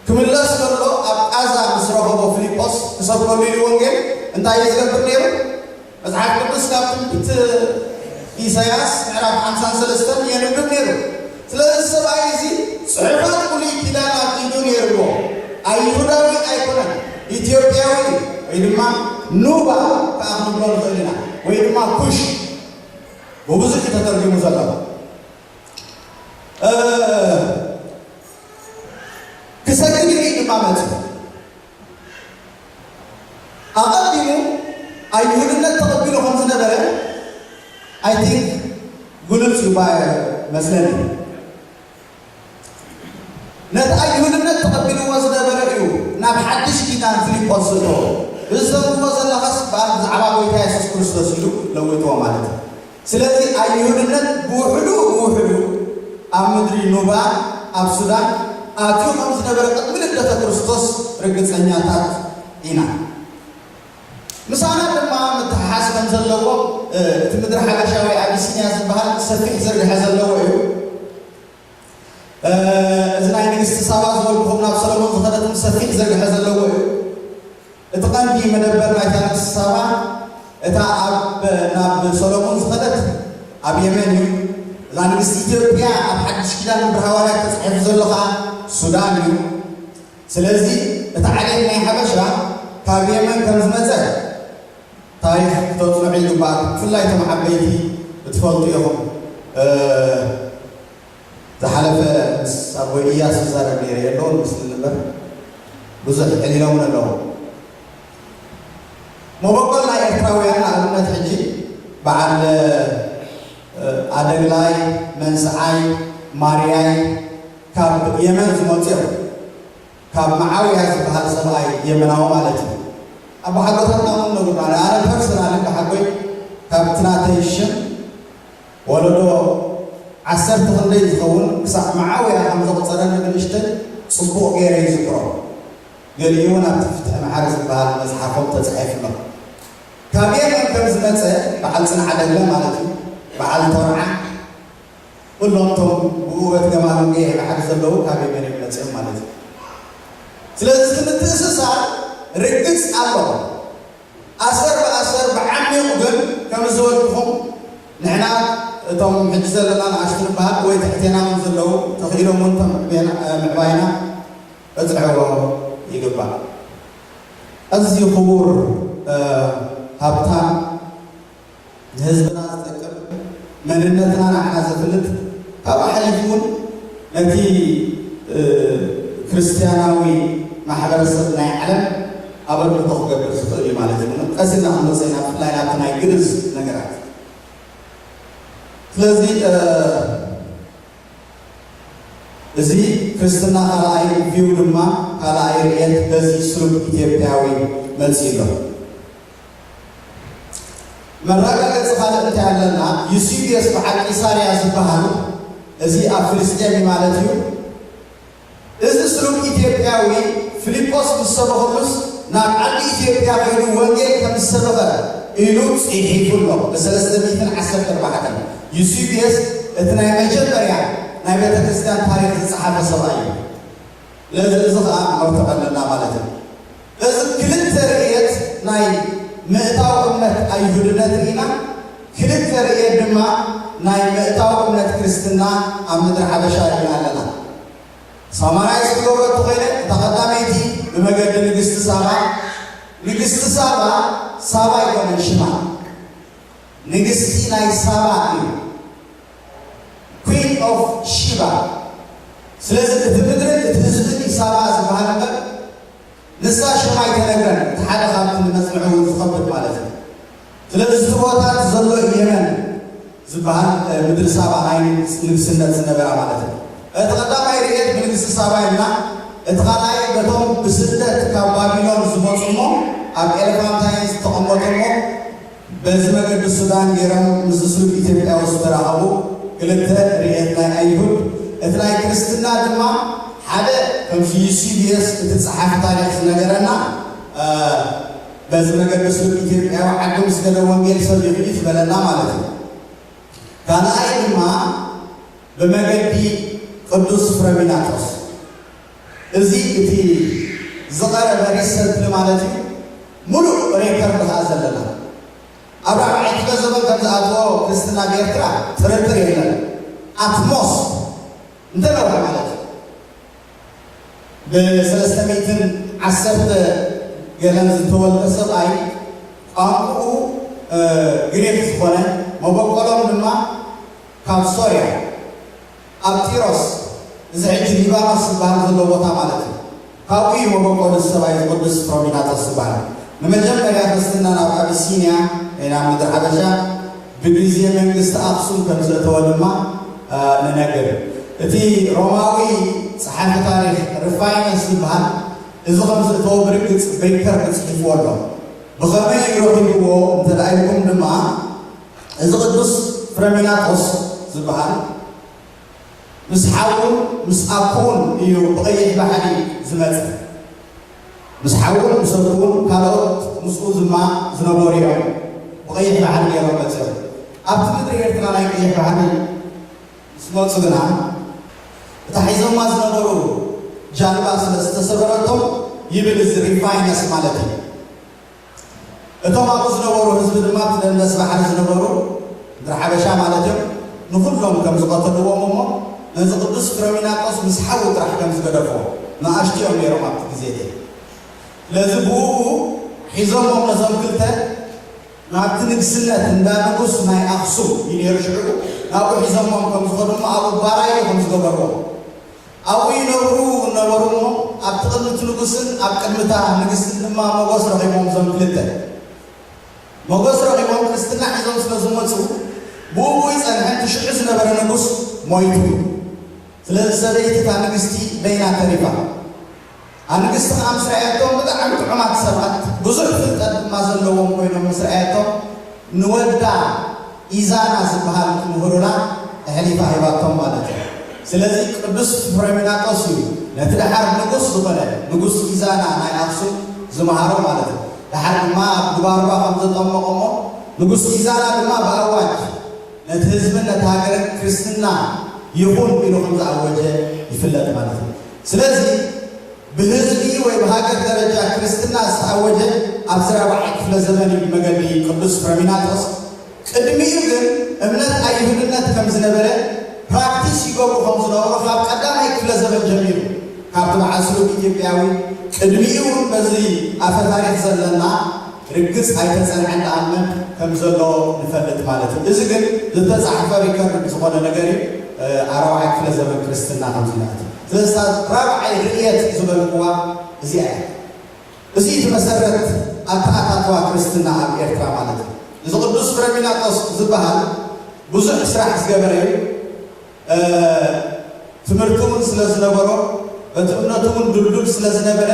ክምለስ ከሎ ኣብ ቃዛ ምስ ረኸቦ ፊልጶስ ክሰብከሉ ኢሉ ወንጌል እንታይ እዩ ዝገብር ነይሩ? መጽሓፍ ቅዱስ ካብ ትንቢት ኢሳያስ ምዕራፍ ሓምሳን ሰለስተን የንብብ ነይሩ። ስለዚ ሰብኣይ እዚ ጽሑፋት ብሉይ ኪዳን ኣብ ኢዱ ነይርዎ። ኣይሁዳዊ ኣይኮነን፣ ኢትዮጵያዊ እዩ። ወይ ድማ ኑባ ከኣ ክንብሎ ንኽእል ኢና፣ ወይ ድማ ኩሽ ብብዙሕ እዩ ተተርጊሙ ዘሎ። እ፣ ክሰግድ ኢሉ ድማ መጽኡ። ኣቐዲሙ ኣይሁድነት ተቐቢሉ ከም ዝነበረ፣ I think፣ ግሉጽ እዩ ባ-፣ መስለኒ። ነቲ ኣይሁድነት ተቐቢልዎ ዝነበረ እዩ ናብ ሓድሽ ኪዳን ፊልጶስ ዘእተዎ። እዚ ተብልዎ ዘለኻስ በኣል ብዛዕባ ጐይታ የሱስ ክርስቶስ ኢሉ ለዊጥዎ ማለት እዩ። ስለዚ ኣይሁድነት ብውሕዱ ብውሕዱ ኣብ ምድሪ ኑባ ኣብ ሱዳን ኣትዩ ከም ዝነበረ ቅድሚ ልደተ ክርስቶስ ርግጸኛታት ኢና። ምሳና ድማ ምትሕሓዝ ከም ዘለዎ፣ እ፣ እቲ ምድሪ ሓበሻ ወይ ኣቢሲንያ ዝበሃል ሰፊሕ ዝርግሐ ዘለዎ እዩ። እ፣ እዚ ናይ ንግስቲ ሳባ ዝበልኩኹም ናብ ሰሎሞን ዝኸደትን ሰፊሕ ዝርግሐ ዘለዎ እዩ። እቲ ቀንዲ መደበር ናይታ ንግስቲ ሳባ እታ ኣብ፣ ናብ ሰሎሞን ዝኸደት ኣብ የመን እዩ። እዛ ንግስቲ ኢትዮጵያ ኣብ ሓድሽ ኪዳን ግብረ ሃዋርያት ተጻሒፉ ዘሎ ኸኣ ሱዳን እዩ። ስለዚ እቲ ዓሌት ናይ ሓበሻ ካብ የመን ከም ዝመጸ ታሪኽ ክተጽንዑ ይግባእ። ብፍላይ እቶም ዓበይቲ እትፈልጡ ኢኹም። እ፣ ዝሓለፈ ምስ ኣቦይ ኢያሱ ዝዛረብ ነይረ፣ የለውን ምስልን እምበር ብዙሕ ዕሊሎምን ኣለዉ። መበቆል ናይ ኤርትራውያን ንኣብነት ሕጂ በዓል፣ እ፣ ኣደግላይ፣ መንስዓይ፣ ማርያይ ካብ የመን ዝመጹ እዮም። ካብ መዓውያ ዝበሃል ሰብኣይ የመናዊ ማለት እዩ። ኣቦሓጎታትና እውን ነግሩና። ኣነ ፐርሰናሊ ብሓጎይ ካብቲ ናተይ ሽም ወለዶ ዓሰርተ ክንደይ ዝኸውን ክሳዕ መዓውያ ከም ዘቑጸረኒ ብንእሽተይ ጽቡቕ ገይረ ይዝክሮ። ገሊኡ እውን ኣብቲ ፍትሒ መዓር ዝበሃል መጽሓፎም ተጻሒፉ ኣሎ። ካብ የመን ከም ዝመጸ በዓል ጽንዓ ደለ ማለት እዩ፣ በዓል ቶርዓ፣ ኩሎም እቶም ብውበት ገማግም ገየ ባሕሪ ዘለዉ ካብ የመን እዮም መጺኦም ማለት እዩ። ስለዚ እቲ ምትእስሳር ርግጽ ኣሎ። ኣሰር ብኣሰር ብዓሚቑ ግን ከም ዝበልኩኹም ንሕና እቶም ሕጂ ዘለና ንኣሽቱ ንበሃል ወይ ትሕቴና እውን ዘለዉ ተኽኢሎም እውን ከም ምዕቤና-፣ ምዕባይና ከጽዕዎ ይግባእ። ኣዝዩ ክቡር፣ እ፣ ሃብታም ንህዝብና ዝጠቅም መንነትና ንዓና ዘፍልጥ ካብኡ ሓሊፉ እውን ነቲ፣ እ፣ ክርስትያናዊ ማሕበረሰብ ናይ ዓለም ኣበርክቶ ክገብር ዝኽእል እዩ ማለት እዩ። ቀስ ኢልና ክንመጽእ ኢና፣ ብፍላይ ናብቲ ናይ ግእዝ ነገራት። ስለዚ፣ እ፣ እዚ ክርስትና ካልኣይ ቪው ድማ ካልኣይ ርእየት በዚ ስሩግ ኢትዮጵያዊ መጺኡ ኣሎ። መረጋገጺ ካልእ እንታይ ኣለና? ዩሲቢየስ በዓል ቂሳርያ ዝበሃል፣ እዚ ኣብ ፍልስጤም እዩ ማለት እዩ። እዚ ስሩግ ኢትዮጵያዊ ፊልጶስ ምስ ሰበኸሉስ ናብ ዓዲ ኢትዮጵያ ከይዱ ወንጌል ከም ዝሰበኸ ኢሉ ጽሒፉ ኣሎ። ብሰለስተ ሚእትን ዓሰርተ ኣርባዕተን ዩሲቢየስ እቲ ናይ መጀመርያ ናይ ቤተ ክርስቲያን ታሪኽ ዝጸሓፈ ሰብኣይ እዩ። ስለዚ እዚ ኸኣ መርትዖ ኣለና ማለት እዩ። እዚ ክልተ ርእየት ናይ ምእታው እምነት ኣይሁድነት ርኢና፣ ክልተ ርእየት ድማ ናይ ምእታው እምነት ክርስትና ኣብ ምድሪ ሓበሻ ርኢና ኣለና። ሳማራይዝ ክገብሮ እንተኾይነ፣ እታ ቀዳመይቲ ብመገዲ ንግስቲ ሳባ፣ ንግስቲ ሳባ፣ ሳባ ኣይኮነን ሽማ፣ ንግስቲ ናይ ሳባ እዩ። Queen of Sheba። ስለዚ እቲ ምድርን እቲ ህዝብን እዩ ሳባ ዝበሃል እምበር፣ ንሳ ሽማ ኣይተነግረን። እቲ ሓደ ካብቲ ንመጽንዒ እውን ዝኸብድ ማለት እዩ። ስለዚ እቲ ቦታ እቲ ዘሎ የመን፣ ዝበሃል ምድሪ ሳባ ናይ ንግስነት ዝነበራ ማለት እዩ። እቲ ቀዳማይ ርእየት ብንግስቲ ሳባ ኢልና፣ እቲ ካልኣይ በቶም ብስደት ካብ ባቢሎን ዝመፁ እሞ ኣብ ኤለፋንታይን ዝተቐመጡ እሞ በዚ መገዲ ሱዳን ገይሮም ምስ ስሉብ ኢትዮጵያዊ ዝተራኸቡ ክልተ ርእየት ናይ ኣይሁድ። እቲ ናይ ክርስትና ድማ ሓደ ከምዚ ዩሲቢኤስ እቲ ጸሓፊ ታሪኽ ዝነገረና በዚ መገዲ ስሉብ ኢትዮጵያዊ ዓዲ ምስ ገለ ወንጌል ሰቢኹ እዩ ዝበለና ማለት እዩ። ካልኣይ ድማ ብመገዲ ቅዱስ ፍረሚናጦስ። እዚ እቲ ዝቐረበ ሪሰንትሊ ማለት እዩ። ሙሉእ ሬከርድ ከዓ ዘለና ኣብ ራብዓይ ክፍለ ዘመን ከም ዝኣትዎ ክርስትና ብኤርትራ ጥርጥር የለን። ኣትሞስት እንተነውሐ ማለት እዩ። ብሰለስተ ሚእትን ዓሰርተ ገለን ዝተወልደ ሰብኣይ ቋንቋኡ ግሪክ ዝኾነ መበቆሎም ድማ ካብ ሶርያ ኣብ ጢሮስ፣ እዚ ሕጂ ሊባኖስ ዝበሃል ዘሎ ቦታ ማለት እዩ። ካብኡ እዩ መበቆሉ ሰብኣይ ቅዱስ ፍሮሚናጦስ ዝበሃል። ንመጀመርያ ክርስትና ናብ ኣቢሲንያ ወይ ናብ ምድሪ ሓበሻ ብግዜ መንግስቲ ኣክሱም ከም ዘእተወ ድማ ንነግር። እቲ ሮማዊ ጸሓፊ ታሪኽ ሩፋይነስ ዝበሃል እዚ ከም ዘእተወ ብርግጽ ብሪከርድ ጽሒፍዎ ኣሎ። ብኸመይ እዩ ረኺብዎ እንተ ኢልኩም ድማ እዚ ቅዱስ ፍረሚናጦስ ዝበሃል ምስ ሓውን ምስ ኣኩውን እዩ ብቐይሕ ባሕሪ ዝመጸ። ምስ ሓውን ምስ ኣኩውን ካልኦት ምስኡ ድማ ዝነበሩ እዮም። ብቐይሕ ባሕሪ ገይሮም መጺኦም። ኣብቲ ምድሪ ኤርትራ ናይ ቀይሕ ባሕሪ ምስ መጹ ግና እታ ሒዞማ ዝነበሩ ጃልባ ስለ ዝተሰበረቶም ይብል እዚ ሩፋይነስ ማለት እዩ። እቶም ኣብኡ ዝነበሩ ህዝቢ ድማ እቲ ደንደስ ባሕሪ ዝነበሩ ምድሪ ሓበሻ ማለት እዮም፣ ንኹሎም ከም ዝቐተልዎም እሞ ነዚ ቅዱስ ፍረሚናጦስ ምስ ሓዉ ጥራሕ ከም ዝገደፍዎ ንኣሽቱ እዮም ነይሮም ኣብቲ ግዜ እቲ። ስለዚ ብኡ ሒዞሞም ነዞም ክልተ ናብቲ ንግስነት እንዳ ንጉስ ናይ ኣኽሱም እዩ ነይሩ ሽዑ ናብኡ ሒዞሞም ከም ዝኸዱ እሞ ኣብኡ ባራዩ ከም ዝገበርዎም ኣብኡ ይነብሩ ነበሩ እሞ ኣብቲ ቅድሚ እቲ ንጉስን ኣብ ቅድሚ እታ ንግስትን ድማ ሞጎስ ረኺቦም እዞም ክልተ። ሞጎስ ረኺቦም ክርስትና ሒዞም ስለ ዝመጹ ብኡ ይጸንሐ እቲ ሽዑ ዝነበረ ንጉስ ሞይቱ። ስለዚ ሰበይቲ እታ ንግስቲ በይና ተሪፋ። ኣንግስቲ ከዓ ምስ ረኣየቶም ብጣዕሚ ጥዑማት ሰባት ብዙሕ ፍልጠት ድማ ዘለዎም ኮይኖም ምስ ረኣየቶም ንወዳ ኢዛና ዝበሃል ክምህሩላ ኣሕሊፋ ሂባቶም ማለት እዩ። ስለዚ ቅዱስ ፍሬሚናጦስ እዩ ነቲ ደሓር ንጉስ ዝኾነ ንጉስ ኢዛና ናይ ኣክሱም ዝመሃሮ ማለት እዩ። ደሓር ድማ ኣብ ጉባርባ ከም ዘጠመቆሞ ንጉስ ኢዛና ድማ ብኣዋጅ ነቲ ህዝብን ነቲ ሃገርን ክርስትና ይኹን ኢሉ ከም ዝኣወጀ ይፍለጥ ማለት እዩ። ስለዚ ብህዝቢ ወይ ብሃገር ደረጃ ክርስትና ዝተኣወጀ ኣብዚ ራብዓይ ክፍለ ዘመን እዩ ብመገዲ ቅዱስ ፍረሚናጦስ። ቅድሚኡ ግን እምነት ኣይሁድነት ከም ዝነበረ ፕራክቲስ ይገብሩ ከም ዝነበሩ ካብ ቀዳማይ ክፍለ ዘመን ጀሚሩ ካብቲ በዓል ስሩግ ኢትዮጵያዊ ቅድሚኡ እውን በዚ ኣፈ ታሪክ ዘለና ርግጽ ኣይተጸንዐን ደኣ እምነት ከም ዘሎ ንፈልጥ ማለት እዩ። እዚ ግን ዝተጻሕፈ ሪከርድ ዝኾነ ነገር እዩ። ኣራብዓይ ክፍለ ዘመን ክርስትና ከም ዝነኣት ስለዚ ራብዓይ ርእየት ዝበልክዋ እዚኣ እያ። እዚ እቲ መሰረት ኣተኣታትዋ ክርስትና ኣብ ኤርትራ ማለት እዩ። እዚ ቅዱስ ፍረሚናጦስ ዝበሃል ብዙሕ ስራሕ ዝገበረ እዩ። ትምህርቲ እውን ስለ ዝነበሮ በቲ እምነቱ እውን ድልዱል ስለ ዝነበረ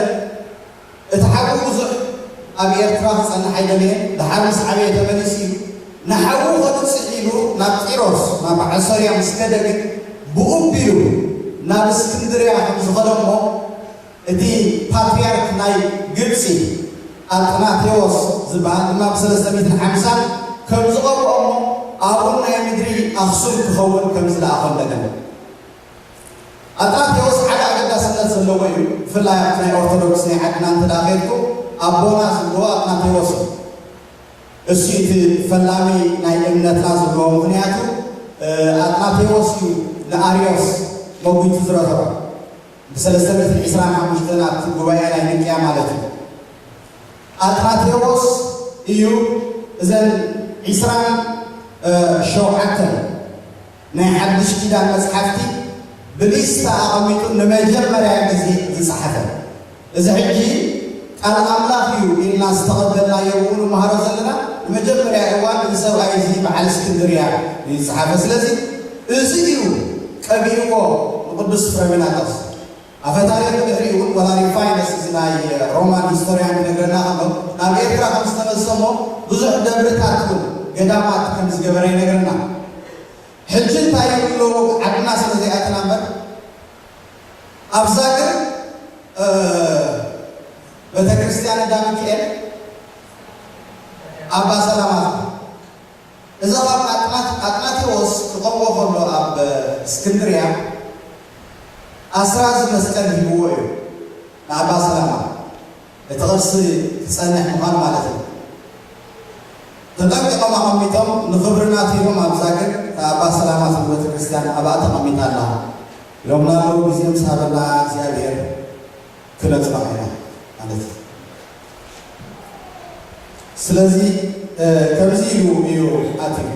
እቲ ሓዉ ብዙሕ ኣብ ኤርትራ ክጸንሕ ኣይደለየን። ደሓር ምስ ዓበየ ተመሊሱ እዩ። ንሓዉ ከብጽሕ ኢሉ ናብ ጢሮስ ናብ ዓሶርያ ምስ ከደ ግን ብኡ ኣቢሉ ናብ እስክንድርያ ከም ዝኸደ እሞ እቲ ፓትርያርክ ናይ ግብጺ ኣጥናቴዎስ ዝበሃል ድማ ብ ሰለስተ ሚእትን ሓምሳን ከም ዝቐብኦ እሞ ኣቡን ናይ ምድሪ ኣኽሱም ክኸውን ከም ዝለኣኾ እንደገና ኣጥናቴዎስ ሓደ ኣገዳስነት ዘለዎ እዩ። ብፍላይ ኣብቲ ናይ ኦርቶዶክስ ናይ ዓድና እንተ ደኣ ከይድኩም ኣቦና ዝብልዎ ኣጥናቴዎስ እዩ። እሱ እቲ ፈላሚ ናይ እምነትና ዝብልዎ ምኽንያቱ ኣጥናቴዎስ እዩ ንኣርዮስ መጒቱ ዝረተዖ ብሰለስተ ሚእትን ዕስራን ሓሙሽተን ኣብቲ ጉባኤ ናይ ንቅያ ማለት እዩ። ኣጥናቴዎስ እዩ እዘን ዕስራን ሸውዓተን ናይ ሓድሽ ኪዳን መጽሓፍቲ ብሊስታ ኣቐሚጡ ንመጀመርያ ግዜ ዝጸሓፈ። እዚ ሕጂ ቃል ኣምላኽ እዩ ኢልና ዝተቐበልናዮ ብኡ ንመሃሮ ዘለና ንመጀመርያ እዋን እዚ ሰብኣይ እዚ በዓል እስክንድርያ እዩ ዝጸሓፈ። ስለዚ እዚ እዩ ቀቢእዎ ንቅዱስ ፍረሚናጦስ። ኣፈ ታሪኽ ብድሕሪኡ እውን ወላ ሪፋይነስ እዚ ናይ ሮማን ሂስቶሪያን ክነግረና ከሎ ናብ ኤርትራ ከም ዝተመልሰሞ ብዙሕ ደብርታት እውን ገዳማት ከም ዝገበረ ይነግረና። ሕጂ እንታይ ይብሉ ኣለዉ? ዓድና ስለ ዘይኣትና እምበር ኣብዛ ግን ቤተክርስትያን እንዳ ሚካኤል ኣባ ሰላማ እዛ ካብ ኣጥናት ኣጥናቴዎስ ክቐብኦ ከሎ ኣብ እስክንድርያ ኣስራዚ መስቀል ሂብዎ እዩ ንኣባ ሰላማ። እቲ ቅርሲ ክጸንሕ ምዃኑ ማለት እዩ። ተጠንቂቖም ኣቐሚጦም ንኽብሪ ናቱ ኢሎም ኣብዛ ግን እታ ኣባ ሰላማ ትብል ቤተክርስትያን ኣብኣ ተቐሚጣ ኣላ ኢሎምና ኣለዉ። ግዜ ምስ ሃበና እግዚኣብሔር ክነጽንዖ ኢና ማለት እዩ። ስለዚ ከምዚ ኢሉ እዩ ኣትዩ።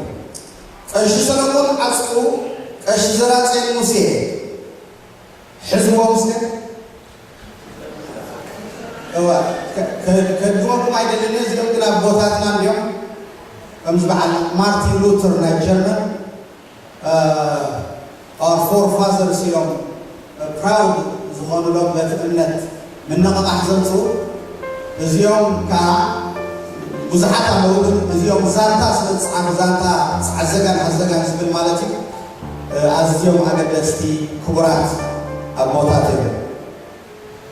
ቀሺ ሰለሞን ዓጽቁ፣ ቀሺ ዘራጽዮን ሙሴ ሕዝዎም እስከ እዋ ከድግመኩም ኣይደልን። እዚኦም ግን ኣቦታትና እንዲኦም ከምዚ በዓል ማርቲን ሉተር ናይ ጀርመን our forefathers እዮም ፕራውድ ዝኾኑሎም በቲ እምነት ምንቕቓሕ ዘምፅኡ እዚኦም ከዓ ብዙሓት ኣለዉ። ግን እዚኦም ዛንታ ስለ ዝፀሓፉ ዛንታ ፀዓዘጋን ሃዘጋን ዝብል ማለት እዩ። ኣዝዮም ኣገደስቲ ክቡራት ኣቦታት እዮም።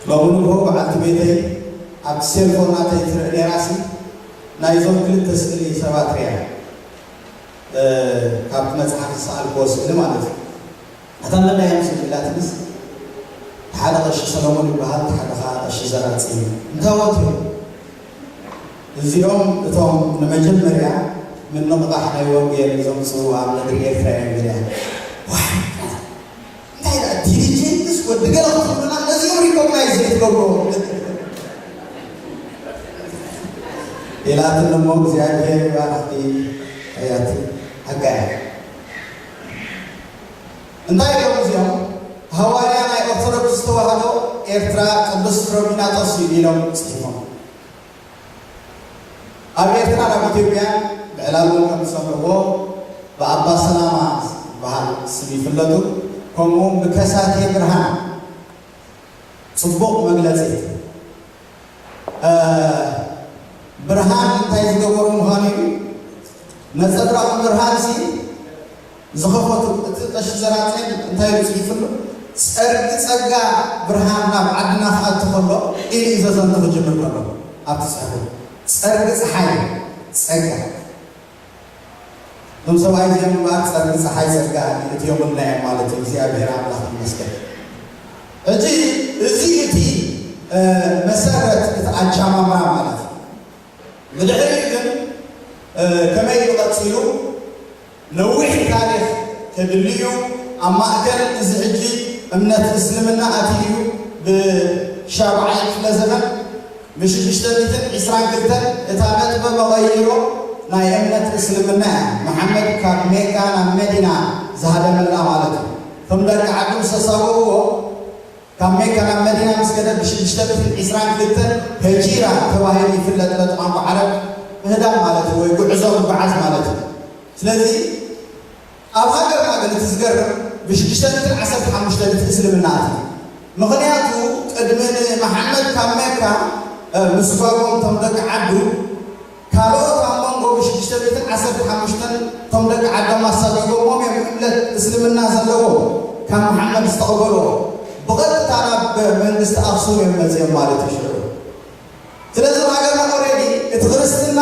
ሎሚ ንግሆ በዓልቲ ቤተይ ኣብቲ ሴልፎን ናተይ ትርኢ ነይራሲ ናይዞም ክልተ ስእሊ ሰባት ሪኣ ካብቲ መፅሓፍ ዝሰኣልክዎ ስእሊ ማለት እዩ። ኣታ መን እያ ምስሉ ኢላትንስ ሓደ ቀሺ ሰሎሞን ይበሃል፣ ሓደ ከዓ ቀሺ ዘራጺ እዩ። እንታይ ወት እዮም እዚኦም? እቶም ንመጀመርያ ምንቕቓሕ ናይ ወንጌል ዘምፅኡ ኣብ ምድሪ ኤርትራ እዮም ኢለ ዋይ እንታይ ደኣ ዲሊጀንትስ ወዲ ገለ ክትብሉና ነዚኦም ሪኮግናይዝ ዘይትገብርዎ ኢላትን እሞ እግዚኣብሔር ይባርኽቲ። ኣያቲ ሓቃ እያ። እንታይ እዮም እዚኦም? ሃዋርያ ናይ ኦርቶዶክስ ተዋህዶ ኤርትራ ቅዱስ ፍሮሚናጦስ እዩ ኢሎም ጽሒፎም። ኣብ ኤርትራ ናብ ኢትዮጵያ ብዕላሉ ከም ዝሰምዕዎ ብኣባ ሰላማ ዝበሃል ስም ይፍለጡ። ከምኡውን ብከሳቴ ብርሃን ጽቡቕ መግለጺ ብርሃን እንታይ ዝገበሩ ምዃኑ እዩ። ነጸብራቕ ብርሃን ሲ ዝኸፈቱ እቲ ቀሺ ዘራጽዮን እንታይ ኢሉ ጽሒፍሉ? ጸርጊ ጸጋ ብርሃን ናብ ዓድና ክኣቱ ከሎ ኢሉ እዩ ዘዘንቱ ክጅምር ከሎ ኣብቲ ጽሑፉ ጸርጊ ጸሓይ ጸጋ እዞም ሰብኣይ እዚኦም እምበኣር ጸርጊ ጸሓይ ጸጋ ይእትዮምልና እዮም ማለት እዩ። እግዚኣብሔር ኣምላኽ ይመስገን። ሕጂ እዚ እቲ መሰረት እቲ ኣጃማምራ ማለት እዩ። ብድሕሪኡ ግን ከመይ ኢሉ ቀጺሉ ነዊሕ ታሪኽ ከድሊ እዩ። ኣብ ማእከል እዚ ሕጂ እምነት እስልምና ኣትዩ እዩ ብሻብዓይ ክፍለ ዘመን ብሽዱሽተ ሚእትን ዕስራን ክልተን እታ ነጥበ መቐይሮ ናይ እምነት እስልምና እያ። መሓመድ ካብ ሜካ ናብ መዲና ዝሃደመላ ማለት እዩ። እቶም ደቂ ዓዱ ምስ ኣሳገርዎ ካብ ሜካ ናብ መዲና ምስ ከደ ብሽዱሽተ ሚእትን ዕስራን ክልተን ሂጂራ ተባሂሉ ይፍለጥ። በቲ ቋንቋ ዓረብ ምህዳም ማለት እዩ ወይ ጉዕዞ ምጉዓዝ ማለት እዩ። ስለዚ ኣብ ሃገርና ግን እቲ ዝገርም ብሽዱሽተ ሚእትን ዓሰርተ ሓሙሽተ እቲ እስልምና ኣትዩ። ምኽንያቱ ቅድሚ ንመሓመድ ካብ መካ ምስጓጎም እቶም ደቂ ዓዱ ካልኦት ኣብ መንጎ ብሽዱሽተ ሚእትን ዓሰርተ ሓሙሽተን እቶም ደቂ ዓዶም ኣሳጊጎሞም እዮም እምነት እስልምና ዘለዎም ካብ መሓመድ ዝተቐበልዎ ብቐጥታ ናብ መንግስቲ ኣኽሱም እዮም መፅኦም ማለት እዩ ሽዑ። ስለዚ ኣብ ሃገርና ኦሬዲ እቲ ክርስትና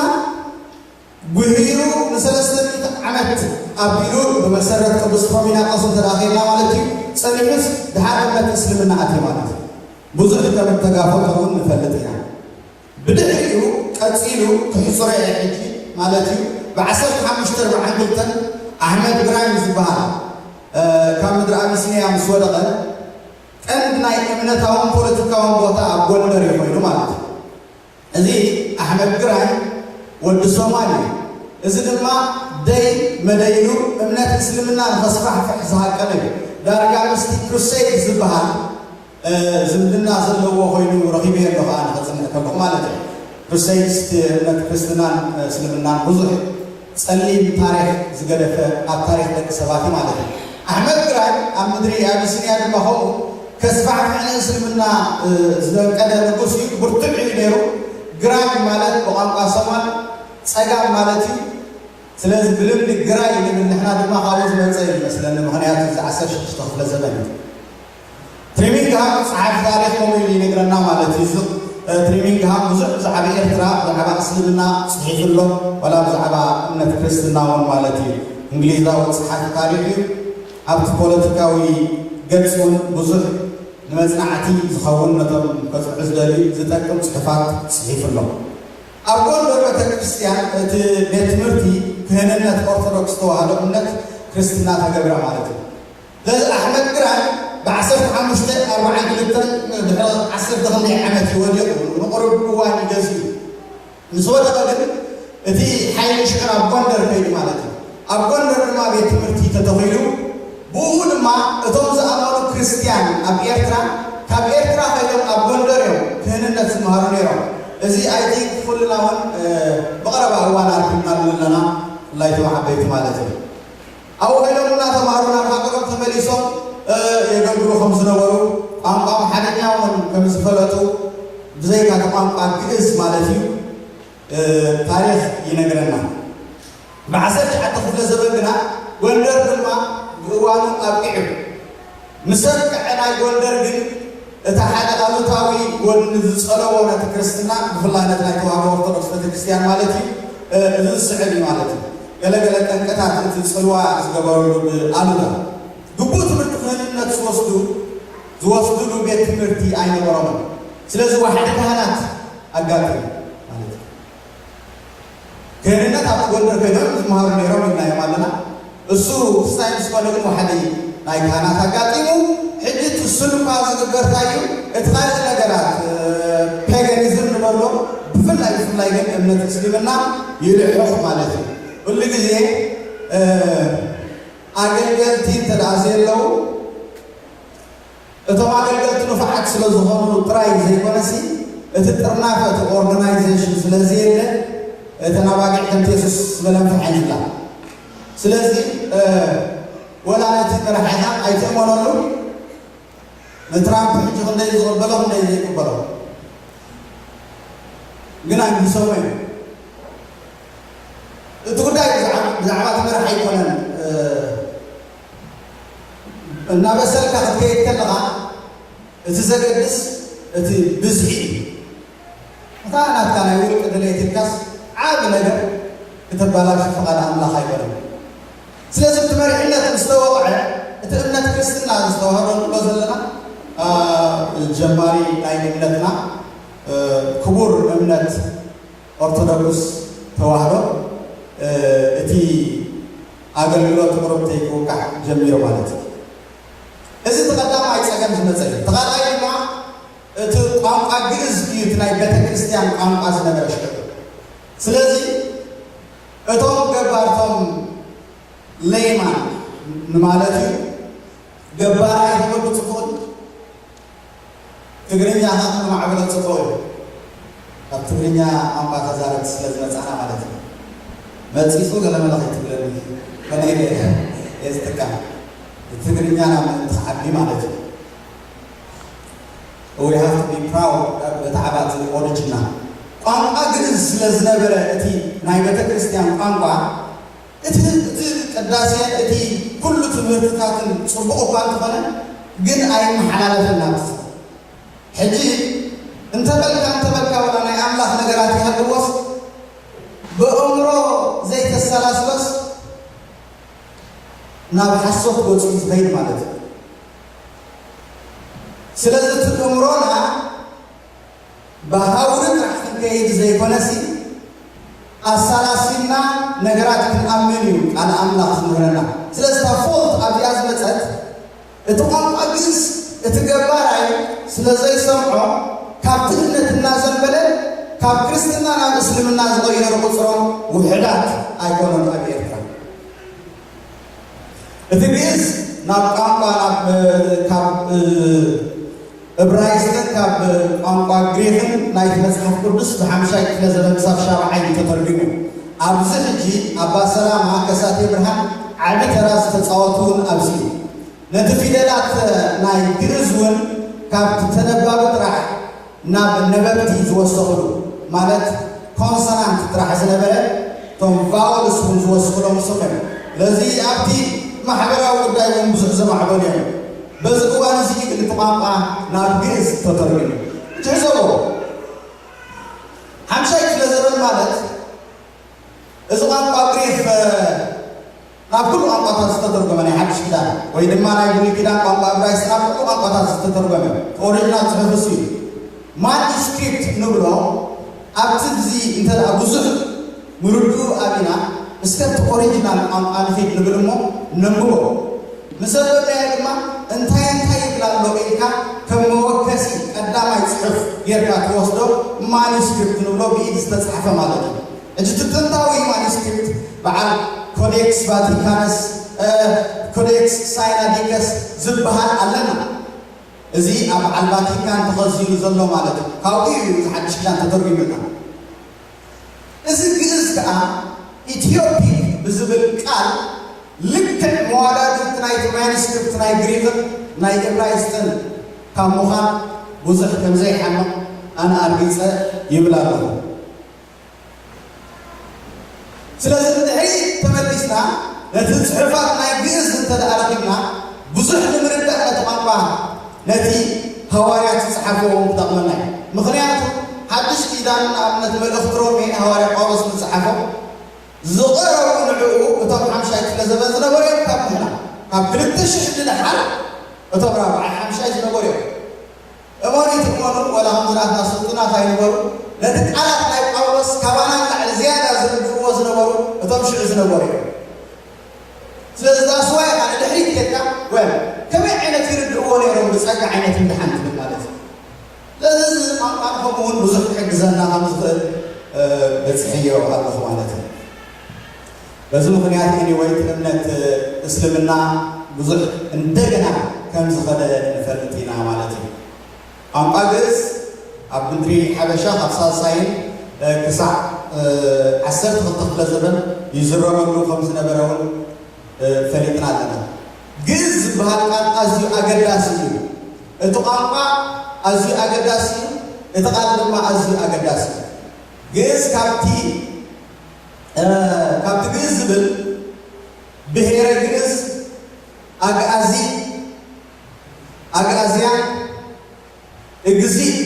ጉሂሩ ንሰለስተ ሚእቲ ዓመት ኣቢሉ ብመሰረት ቅዱስ ፍሮሚናጦስ እንተ ደኣ ኸይድና ማለት እዩ ጸኒሑስ ድሓር እምነት እስልምና ኣትዩ ማለት እዩ። ብዙሕ ከም እተጋፈጠ እውን ንፈልጥ ኢና። ብድሕሪኡ ቀጺሉ ክሕጽሮ እየ ሕጂ ማለት እዩ ብ ዓሰርተ ሓሙሽተ ኣርብዓን ክልተን ኣሕመድ ግራኝ ዝበሃል ካብ ምድሪ ኣቢሲንያ ምስ ወደቐ ቀንዲ ናይ እምነታውን ፖለቲካውን ቦታ ኣብ ጎንደር እዩ ኮይኑ ማለት እዩ። እዚ ኣሕመድ ግራኝ ወዲ ሶማል እዩ። እዚ ድማ ደይ መደይኑ እምነት እስልምና ንኸስፋሕፍሕ ዝሃቀነ እዩ። ዳርጋ ምስቲ ክሩሰይድ ዝበሃል ዝምድና ዘለዎ ኮይኑ ረኺበዮ ኣለኹ ኣነ ከጽንዕ ከለኹ ማለት እዩ። ክሩሰይድስ እምነት ክርስትናን እስልምናን ብዙሕ ጸሊም ታሪኽ ዝገደፈ ኣብ ታሪኽ ደቂ ሰባት ማለት እዩ። ኣሕመድ ግራኝ ኣብ ምድሪ ኣቢሲንያ ድማ ከምኡ ከስፋሕፍሕ ንእስልምና ዝደንቀደ ንጉስ እዩ። ብርቱዕ እዩ ነይሩ። ግራኝ ማለት ብቋንቋ ሶማል ጸጋም ማለት እዩ። ስለዚ ብልምዲ ግራይ ንብል ንሕና ድማ ካብኡ ዝመጸ እዩ ዝመስለኒ። ምኽንያቱ እዚ ዓሰርተ ሽዱሽተ ክፍለ ዘመን እዩ። ትሪሚንግሃም ጸሓፊ ታሪኽ ከምኡ ኢሉ ይነግረና ማለት እዩ። እዚ ትሪሚንግሃም ብዙሕ ብዛዕባ ኤርትራ፣ ብዛዕባ እስልምና ጽሒፉ ኣሎ፣ ዋላ ብዛዕባ እምነት ክርስትና እውን ማለት እዩ። እንግሊዛዊ ጸሓፊ ታሪኽ እዩ። ኣብቲ ፖለቲካዊ ገጽ እውን ብዙሕ ንመጽናዕቲ ዝኸውን ነቶም ከጽንዑ ዝደልዩ ዝጠቅም ጽሑፋት ጽሒፉ ኣሎ። ኣብ ጎንደር ቤተ ክርስቲያን እቲ ቤት ትምህርቲ ክህንነት ኦርቶዶክስ ተዋህዶ እምነት ክርስትና ተገብረ ማለት እዩ። ስለዚ ኣሕመድ ግራኝ ብ ዓሰርተ ሓሙሽተ ኣርባዓን ክልተን ድሕሪ ዓሰርተ ክንደይ ዓመት እዩ ወዲቑ፣ ንቑሩብ እዋን እዩ ገዚኡ። ምስ ወደቐ ግን እቲ ሓይሊ ሽዑ ናብ ጎንደር ከይዱ ማለት እዩ። ኣብ ጎንደር ድማ ቤት ትምህርቲ ተተኺሉ፣ ብኡ ድማ እቶም ዝኣመኑ ክርስትያን ኣብ ኤርትራ ካብ ኤርትራ ከይዶም ኣብ ጎንደር እዮም ክህንነት ዝመሃሩ ነይሮም። እዚ ኣይቲ ኩልና እውን ብቐረባ እዋን ኣርኪብናሉ ኣለና፣ ብፍላይ እቶም ዓበይቲ ማለት እዩ። ኣብኡ ከይዶም እናተማሃሩ ናብ ሃገሮም ተመሊሶም የገልግሉ ከም ዝነበሩ፣ ቋንቋ ኣምሓርኛ እውን ከም ዝፈለጡ፣ ብዘይካ እቲ ቋንቋ ግእዝ ማለት እዩ ታሪኽ ይነግረና። ብዓሰርተ ትሽዓተ ክፍለ ዘበን ግና ጎንደር ድማ ብእዋኑ ኣብቂዑ። ምስ ኣብቅዐ ናይ ጎንደር ግን እቲ ሓደ ኣሉታዊ ጎድኒ ዝጸለዎ ነቲ ክርስትና፣ ብፍላይ ነቲ ናይ ተዋህዶ ኦርቶዶክስ ቤተክርስትያን ማለት እዩ፣ እዚ ዝስዕብ እዩ ማለት እዩ። ገለገለ ጠንቅታት እቲ ጽልዋ ዝገበረሉ ብኣሉታ ግቡእ ትምህርቲ ክህንነት ዝወስዱ ዝወስድሉ ቤት ትምህርቲ ኣይነበሮምን። ስለዚ ዋሕዲ ካህናት ኣጋጠመ ማለት እዩ። ክህንነት ኣብ ጎንደር ኮይኖም ዝመሃሩ ነይሮም ኢልናዮም ኣለና። እሱ ክስታይ ምስ ኮነ ግን ዋሕዲ ናይ ካህናት ኣጋጢሙ። ሕጂ እቲ ስልኳ ዝግበር እንታይ እዩ? እቲ ካልእ ነገራት ፔጋኒዝም ንበሎ ብፍላይ ብፍላይ ግን እምነት እስልምና ይልሕኽ ማለት እዩ። ኩሉ ግዜ ኣገልገልቲ እንተ ደኣ ዘየለዉ እቶም ኣገልገልቲ ንፉዓት ስለ ዝኾኑ ጥራይ ዘይኮነሲ፣ እቲ ጥርናፈ፣ እቲ ኦርጋናይዜሽን ስለ ዘየለ፣ እተን ኣባጊዕ ከምቲ የሱስ ዝበለን ፈሓን ይብላ። ስለዚ ወላ ነቲ መራሒኻ ኣይትእመነሉ። ንትራምፕ ሕጂ ክንደይ ዝቕበሎ ክንደይ ዘይቅበሎ ግን ኣንጊሶሞ እዮም። እቲ ጉዳይ ብዛዕባ እቲ መራሕ ኣይኮነን። እናበሰልካ ክትከይድ ከለኻ እቲ ዘገድስ እቲ ብዝሒ እዩ። እታ ናትካ ናይ ውልቂ ድሌት ኢልካስ ዓቢ ነገር ክተባላሹ ፍቓድ ኣምላኽ ኣይኮነን። ስለዚ እቲ መሪሕነት ምስ ተወቕዐ እቲ እምነት ክርስትና ዝተዋህዶ ንብሎ ዘለና ጀማሪ ናይ እምነትና ክቡር እምነት ኦርቶዶክስ ተዋህዶ እቲ ኣገልግሎት ቁሩብተይ ክውቃዕ ጀሚሩ ማለት እዩ። እዚ እቲ ቀዳማይ ጸገም ዝመጸ እዩ። እቲ ካልኣይ ድማ እቲ ቋንቋ ግእዝ እዩ እቲ ናይ ቤተ ክርስቲያን ቋንቋ ዝነበረ ሽዑ። ስለዚ እቶም ገባርቶም ለይማን ንማለት እዩ ገባራይ ክበሉ ጽቡቕ እዩ። ትግርኛ ከማዕብሎ ጽቡቕ እዩ። ካብ ትግርኛ ቋንቋ ተዛረብቲ ስለ ዝመጻና ማለት እዩ። መጺሱ ገለመለ ከይትብለኒ ከመይ ኢለ እየ ዝጥቀም። ትግርኛና ምእንቲ ክዓቢ ማለት እዩ። We have to be proud about ኦሪጅና ቋንቋ ግእዝ ስለ ዝነበረ እቲ ናይ ቤተ ክርስቲያን ቋንቋ እቲ እቲ ቅዳሴ እቲ ኩሉ ትምህርትታትን ጽቡቕ እኳ እንተኾነ ግን ኣይመሓላለፈን ናብቲ ሰብ። ሕጂ እንተበልካ እንተበልካ ወላ ናይ ኣምላኽ ነገራት ይሃልዎስ ብእምሮ ዘይተሰላስሎስ ናብ ሓሶት ገጹ ዝኸይድ ማለት እዩ። ስለዚ እቲ እምሮና ብሃውሪ ጥራሕ ክንከይድ ዘይኮነሲ ኣሰላሲልና ነገራት ክንኣምን እዩ ቃል ኣምላኽ ዝምህረና። ስለዚ እታ ፎልት ኣብዚኣ ዝመጸት እቲ ቋንቋ ግእዝ እቲ ገባራይ ስለ ዘይሰምዖ ካብቲ እምነት እናዘንበለ ካብ ክርስትና ናብ እስልምና ዝቐየሩ ቁፅሮም ውሕዳት ኣይኮኑን ኣብ ኤርትራ። እቲ ግእዝ ናብ ቋንቋ ናብ ካብ እብራይስጥን ካብ ቋንቋ ግሪኽን ናይቲ መጽሓፍ ቅዱስ ብሓምሻይ ክፍለ ዘመን ክሳብ ሻብዓይ እዩ ተተርጒሙ። ኣብዚ ሕጂ ኣባ ሰላማ ከሳቴ ብርሃን ዓቢ ተራ ዝተጻወቱ እውን ኣብዚ እዩ። ነቲ ፊደላት ናይ ግእዝ እውን ካብ ተነባቢ ጥራሕ ናብ ነበብቲ ዝወሰኽሉ፣ ማለት ኮንሶናንት ጥራሕ ዝነበረ፣ እቶም ቫወልስ እውን ዝወስኽሎም ንሶም እዮም። ስለዚ ኣብቲ ማሕበራዊ ጉዳይ እውን ብዙሕ ዘማዕበሉ እዮም። በዚ እዋን እዚ ግን እቲ ቋንቋ ናብ ግእዝ ተተርጉሙ። ትሕዘቦ ሓምሻይ ክፍለ ዘበን ማለት እዚ ቋንቋ ግሪክ ናብ ኩሉ ቋንቋታት ዝተተርጎመ ናይ ሓድሽ ኪዳን ወይ ድማ ናይ ብሉይ ኪዳን ቋንቋ እብራይስጥ ናብ ኩሉ ቋንቋታት ዝተተርጎመ ኦሪጅናል ጽሑፍ እሱ እዩ። ማኒስክሪፕት ንብሎ ኣብቲ ግዜ እንተ ደኣ ብዙሕ ምርድኡ ኣቢና እስከ እቲ ኦሪጅናል ቋንቋ ንኺድ ንብል እሞ ነንብቦ። ምስ ኣንበብናዮ ድማ እንታይ እንታይ ይብል ኣሎ ኢልካ ከም መወከሲ ቀዳማይ ጽሑፍ ጌርካ ትወስዶ ማኒስክሪፕት ንብሎ ብኢድ ዝተጻሕፈ ማለት እዩ። ሕጂ እቲ ጥንታዊ ማኒስክሪፕት በዓል ኮዴክስ ቫቲካንስ ኮዴክስ ሳይናዲከስ ዝበሃል ኣለና። እዚ ኣብ በዓል ቫቲካን ተኸዚኑ ዘሎ ማለት እዩ። ካብኡ እዩ እዚ ሓድሽ ኪዳን ተተርጉምልና። እዚ ግእዝ ከዓ ኢትዮፒክ ብዝብል ቃል ልክዕ መዋዳድርቲ ናይቲ ማኒስክሪፕት ናይ ግሪክን ናይ እብራይስጥን ካብ ምዃን ብዙሕ ከም ዘይሓምቕ ኣነ ኣርጊጸ ይብል ኣለኹ። ስለዚ ንድሕሪት ተመሊስና ነቲ ጽሑፋት ናይ ግእዝ እንተ ደኣ ረኺብና ብዙሕ ንምርዳእ ነቲ ቋንቋ ነቲ ሃዋርያት ዝጸሓፍዎ እውን ክጠቕመና እዩ። ምኽንያቱ ሓድሽ ኪዳን ንኣብነት መልእኽቲ ሮሜ ሃዋርያ ጳውሎስ ምስ ጸሓፎ ዝቐረቡ ንዕኡ እቶም ሓምሻይ ክፍለ ዘበን ዝነበሩ እዮም ካብ ንሕና ካብ ክልተ ሽሕ ንደሓር እቶም ራብዓይ ሓምሻይ ዝነበሩ እዮም። እመኑ ይትእመኑ ወላ ከምዚ ናትና ስልጡናት ኣይንበሩ፣ ነቲ ቃላት ናይ ጳውሎስ ካባና ንላዕሊ ዝያዳ ዝርድእዎ ዝነበሩ እቶም ሽዑ ዝነበሩ እዮም። ስለዚ that's why ኢኻ ንድሕሪት ኬድካ well ከመይ ዓይነት ይርድእዎ ነይሮም ብጸጋ ዓይነት ምድሓን ትብል ማለት እዩ። ስለዚ እዚ ቋንቋ ከምኡ እውን ብዙሕ ክሕግዘና ከም ዝኽእል በጺሐዮ ኣለኹ ማለት እዩ። በዚ ምኽንያት anyway እቲ እምነት እስልምና ብዙሕ እንደገና ከም ዝኸደ ንፈልጥ ኢና ማለት እዩ። ቋንቋ ግእዝ ኣብ ምድሪ ሓበሻ ካብ ሳልሳይን ክሳዕ ዓሰርተ ክልተ ክፍለ ዘበን ይዝረበሉ ከም ዝነበረ እውን ፈሊጥና ኣለና። ግእዝ ዝበሃል ቃል ኣዝዩ ኣገዳሲ እዩ። እቲ ቋንቋ ኣዝዩ ኣገዳሲ እዩ። እቲ ቃል ድማ ኣዝዩ ኣገዳሲ እዩ። ግእዝ ካብቲ ካብቲ ግእዝ ዝብል ብሄረ ግእዝ፣ ኣግኣዚ፣ ኣግኣዝያን፣ እግዚእ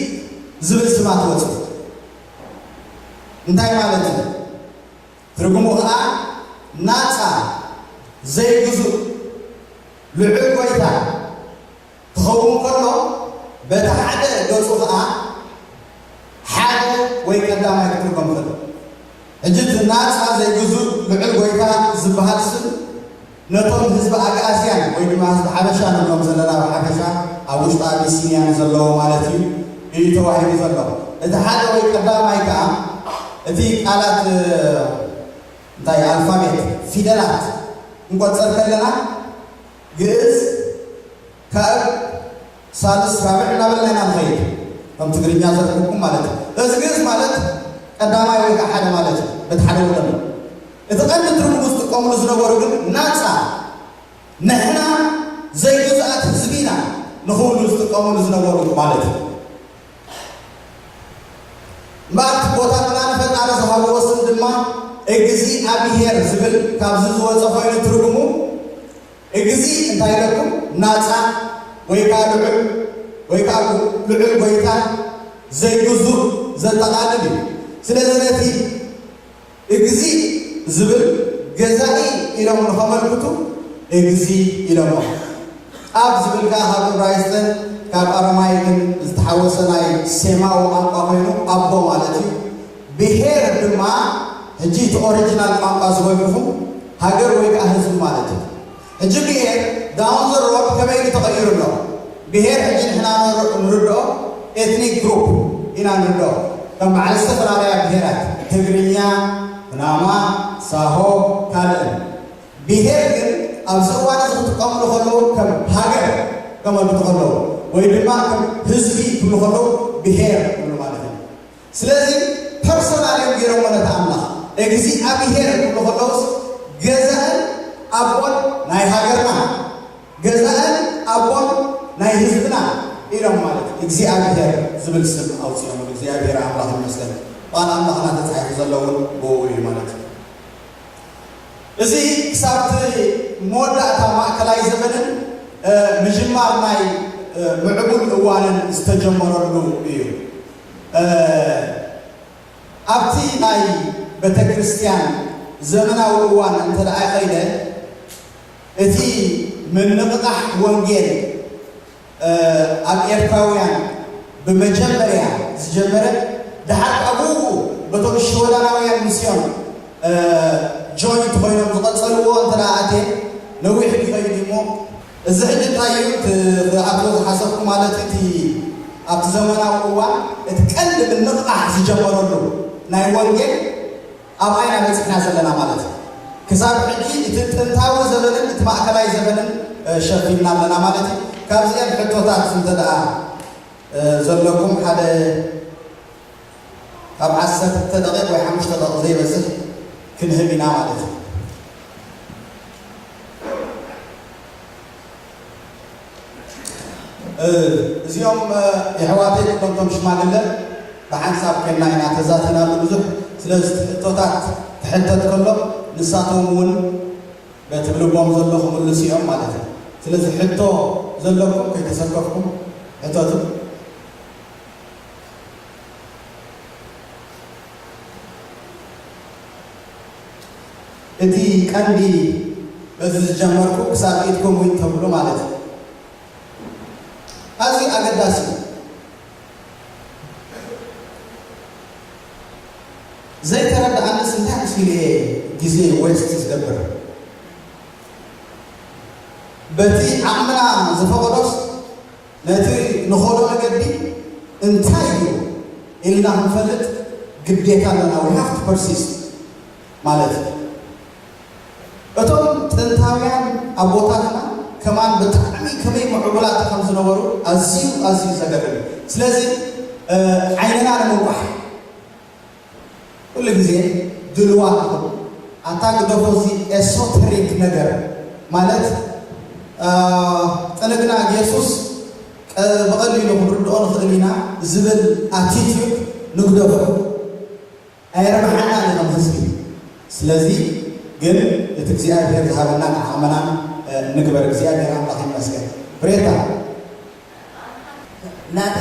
ዝብል ስማት ወፅኡ። እንታይ ማለት እዩ? ትርጉሙ ከዓ ናፃ፣ ዘይግዙእ፣ ልዑል ጎይታ ክኸውን ከሎ፣ በቲ ሓደ ገፁ ከዓ ሓደ ወይ ቀዳማይ ክትርጎም ይኽእል። ሕጂ እቲ ናፃ ዘይግዙእ ልዑል ጎይታ ዝበሃል ስም ነቶም ህዝቢ ኣግኣዝያን ወይ ድማ ህዝቢ ሓበሻ ንብሎም ዘለና፣ ኣብ ሓበሻ ኣብ ውሽጢ ኣቢሲንያ ንዘለዉ ማለት እዩ፣ እዩ ተባሂሉ ዘሎ። እቲ ሓደ ወይ ቀዳማይ ከዓ እቲ ቃላት እንታይ ኣልፋቤት ፊደላት ክንቆፀር ከለና ግእዝ ካብ ሳልስ ራብዕ እናበልና ኢና ንኸይድ። ከም ትግርኛ ዘርኩኩም ማለት እዩ። እዚ ግእዝ ማለት ቀዳማይ ወይ ከዓ ሓደ ማለት እዩ። በቲ ሓደ ወገን እቲ ቀንዲ ትርጉሙ ዝጥቀምሉ ዝነበሩ ግን ናፃ ንሕና ዘይግዙኣት ህዝቢ ኢና ንኽብሉ ዝጥቀምሉ ዝነበሩ ማለት እዩ። እምበኣር እቲ ቦታትና ንፈጣሪ ዝሃብዎ ስም ድማ እግዚኣብሄር ዝብል ካብዚ ዝወፀ ኮይኑ ትርጉሙ እግዚእ እንታይ ኢለኩም? ናፃ ወይ ከዓ ልዑል ወይ ከዓ ልዑል ጎይታ ዘይግዙእ ዘጠቓልል እዩ። ስለዚ ነቲ እግዚእ ዝብል ገዛኢ ኢሎም ንኸመልክቱ እግዚእ ኢሎሞ። ኣብ ዝብል ከዓ ካብ እብራይስጥን ካብ ኣረማይክን ዝተሓወሰ ናይ ሴማዊ ቋንቋ ኮይኑ ኣቦ ማለት እዩ። ብሄር ድማ ሕጂ እቲ ኦሪጂናል ቋንቋ ዝበልኩኹም ሃገር ወይ ከዓ ህዝቢ ማለት እዩ። ሕጂ ብሄር down the road ከመይ ኢሉ ተቐይሩ ኣሎ? ብሄር ሕጂ ንሕና ንር- ንርድኦ ኤትኒክ ግሩፕ ኢና ንርድኦ ከም በዓል ዝተፈላለያ ብሄራት ትግርኛ፣ ኩናማ፣ ሳሆ ካልእን። ብሄር ግን ኣብዚ እዋን እዚ ክጥቀምሉ ከለዉ ከም ሃገር ከመልክቱ ከለዉ ወይ ድማ ከም ህዝቢ ክብሉ ከለዉ ብሄር ይብሉ ማለት እዩ። ስለዚ ፐርሶናል እዮም ገይሮሞ ነቲ ኣምላኽ። እግዚኣብሔር ክብሉ ከለውስ ገዛእን ኣቦን ናይ ሃገርና፣ ገዛእን ኣቦን ናይ ህዝብና ኢሎም ማለት እዩ። እግዚኣብሔር ዝብል ስም ኣውፅኦም። እግዚኣብሔር ኣምላኽ ይመስገን። ቃል ኣምላኽና ተፃሒፉ ዘሎ እውን ብኡ እዩ ማለት እዩ። እዚ ክሳብቲ መወዳእታ ማእከላይ ዘመንን ምጅማር ናይ ምዕቡል እዋንን ዝተጀመረሉ እዩ። ኣብቲ ናይ ቤተ ክርስቲያን ዘመናዊ እዋን እንተ ደኣ ኸይደ፣ እቲ ምንቕቓሕ ወንጌል ኣብ ኤርትራውያን ብመጀመርያ ዝጀመረ፣ ደሓር ኣብኡ በቶም ሽወዳናውያን ሚስዮን ጆይንት ኮይኖም ዝቐጸልዎ እንተ ደኣ ኣትየ፣ ነዊሕ ይኸይድ እዩ እሞ፣ እዚ ሕጂ እንታይ እዩ እቲ ክኣትዎ ዝሓሰብኩ ማለት እቲ ኣብቲ ዘመናዊ እዋን እቲ ቀንዲ ምንቕቓሕ ዝጀመረሉ ናይ ወንጌል ኣብኣ ኢና በጺሕና ዘለና ማለት እዩ። ክሳብ ሕጂ እቲ ጥንታዊ ዘበንን እቲ ማእከላይ ዘበንን ሸፊንና ኣለና ማለት እዩ። ካብዚአን ሕቶታት እንተ ደኣ ዘለኩም ሓደ ካብ ዓሰርተ ደቂቕ ወይ ሓሙሽተ ደቂቕ ዘይበዝሕ ክንህብ ኢና ማለት እዩ። እዚኦም የሕዋተይ ክኾንቶም ሽማግለ ብሓንሳብ ኮይንና ኢና ተዛቲናሉ ብዙሕ። ስለዚ ሕቶታት ክሕተት ከሎ ንሳቶም እውን በቲ ብልቦም ዘሎ ክምልሱ እዮም ማለት እዩ። ስለዚ ሕቶ ዘለኩም ከይተሰከፍኩም ሕተቱ። እቲ ቀንዲ በዚ ዝጀመርኩ ክሳብ ኢድኩም እውን ተብሉ ማለት እዩ። ኣዝዩ ኣገዳሲ እዩ። ዘይተረድኣንስ እንታይ ምስ ኢለ እየ ግዜ ዌስት ዝገብር? በቲ ዓቕምና ዝፈቐዶስ ነቲ ንኸዶ መገዲ እንታይ እዩ ኢልና ክንፈልጥ ግዴታ ኣለና። We have to persist ማለት እዩ። እቶም ጥንታውያን ኣቦታትና ከማን ብጣዕሚ ከመይ ምዕቡላት ከም ዝነበሩ ኣዝዩ ኣዝዩ ዘገርም እዩ። ስለዚ ዓይንና ንምንቋሕ ኩሉ ግዜ ድልዋት ንኹን። ኣታ ግደፎ እዚ ኤሶተሪክ ነገር ማለት ጥንግና ኢየሱስ ብቐሊሉ ክንርድኦ ንኽእል ኢና ዝብል ኣቲቲዩድ ንግደፎ። ኣየርብሓና ንኸም ህዝቢ። ስለዚ ግን እቲ እግዚኣብሔር ዝሃበና ዓቕምና ንግበር። እግዚኣብሔር ኣምላኽ ይመስገን። ብሬታ ናተ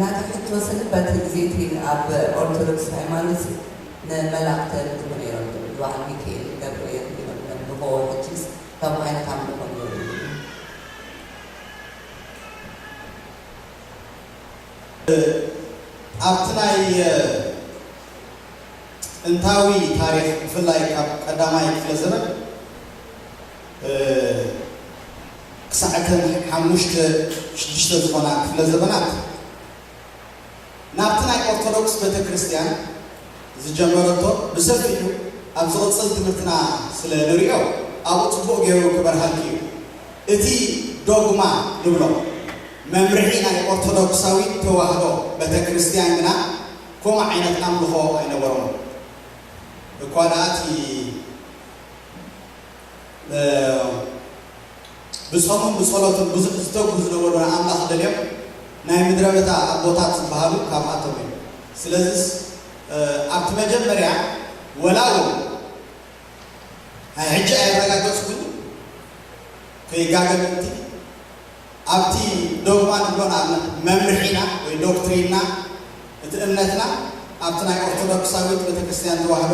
ናተ ሕቶ ስለ በቲ ግዜ እቲ ኣብ ኦርቶዶክስ ሃይማኖት ንመላእክቲ ኣምልኹ ነይሮም። በዓል ሚካኤል ገብርኤል ነይሮም ዘምልኹ። ሕጂስ ከምኡ ዓይነት ኣምልኾ ነይሩ። ኣብቲ ናይ ጥንታዊ ታሪኽ ብፍላይ ካብ ቀዳማይ ክፍለ ዘመን ክሳዕ እተን ሓሙሽተ ሽዱሽተ ዝኾና ክፍለ ዘመናት ናብቲ ናይ ኦርቶዶክስ ቤተ ክርስቲያን ዝጀመረቶ ብሰፊሑ ኣብ ዝቕጽል ትምህርትና ስለ ንሪኦ ኣብኡ ጽቡቕ ገይሩ ክበርሃልኪ እዩ። እቲ ዶግማ ንብሎ መምርሒ ናይ ኦርቶዶክሳዊት ተዋህዶ ቤተ ክርስቲያን ግና ከምኡ ዓይነት ኣምልኾ ኣይነበሮምን። እኳ ደኣ እቲ ብጾምን ብጸሎትን ብዙሕ ዝተጉ ዝነበሩ ንኣምላኽ ደልዮም ናይ ምድረ በዳ ኣቦታት ዝበሃሉ ካብኣቶም እዮም። ስለዚስ ኣብቲ መጀመርያ ወላ እውን ናይ ሕጂ ኣየረጋገጽኩን ከይጋገ ምእንቲ ኣብቲ ዶግማ ንብሎ ንኣብነት መምርሒና ወይ ዶክትሪንና እቲ እምነትና ኣብቲ ናይ ኦርቶዶክሳዊት ቤተክርስትያን ተዋህዶ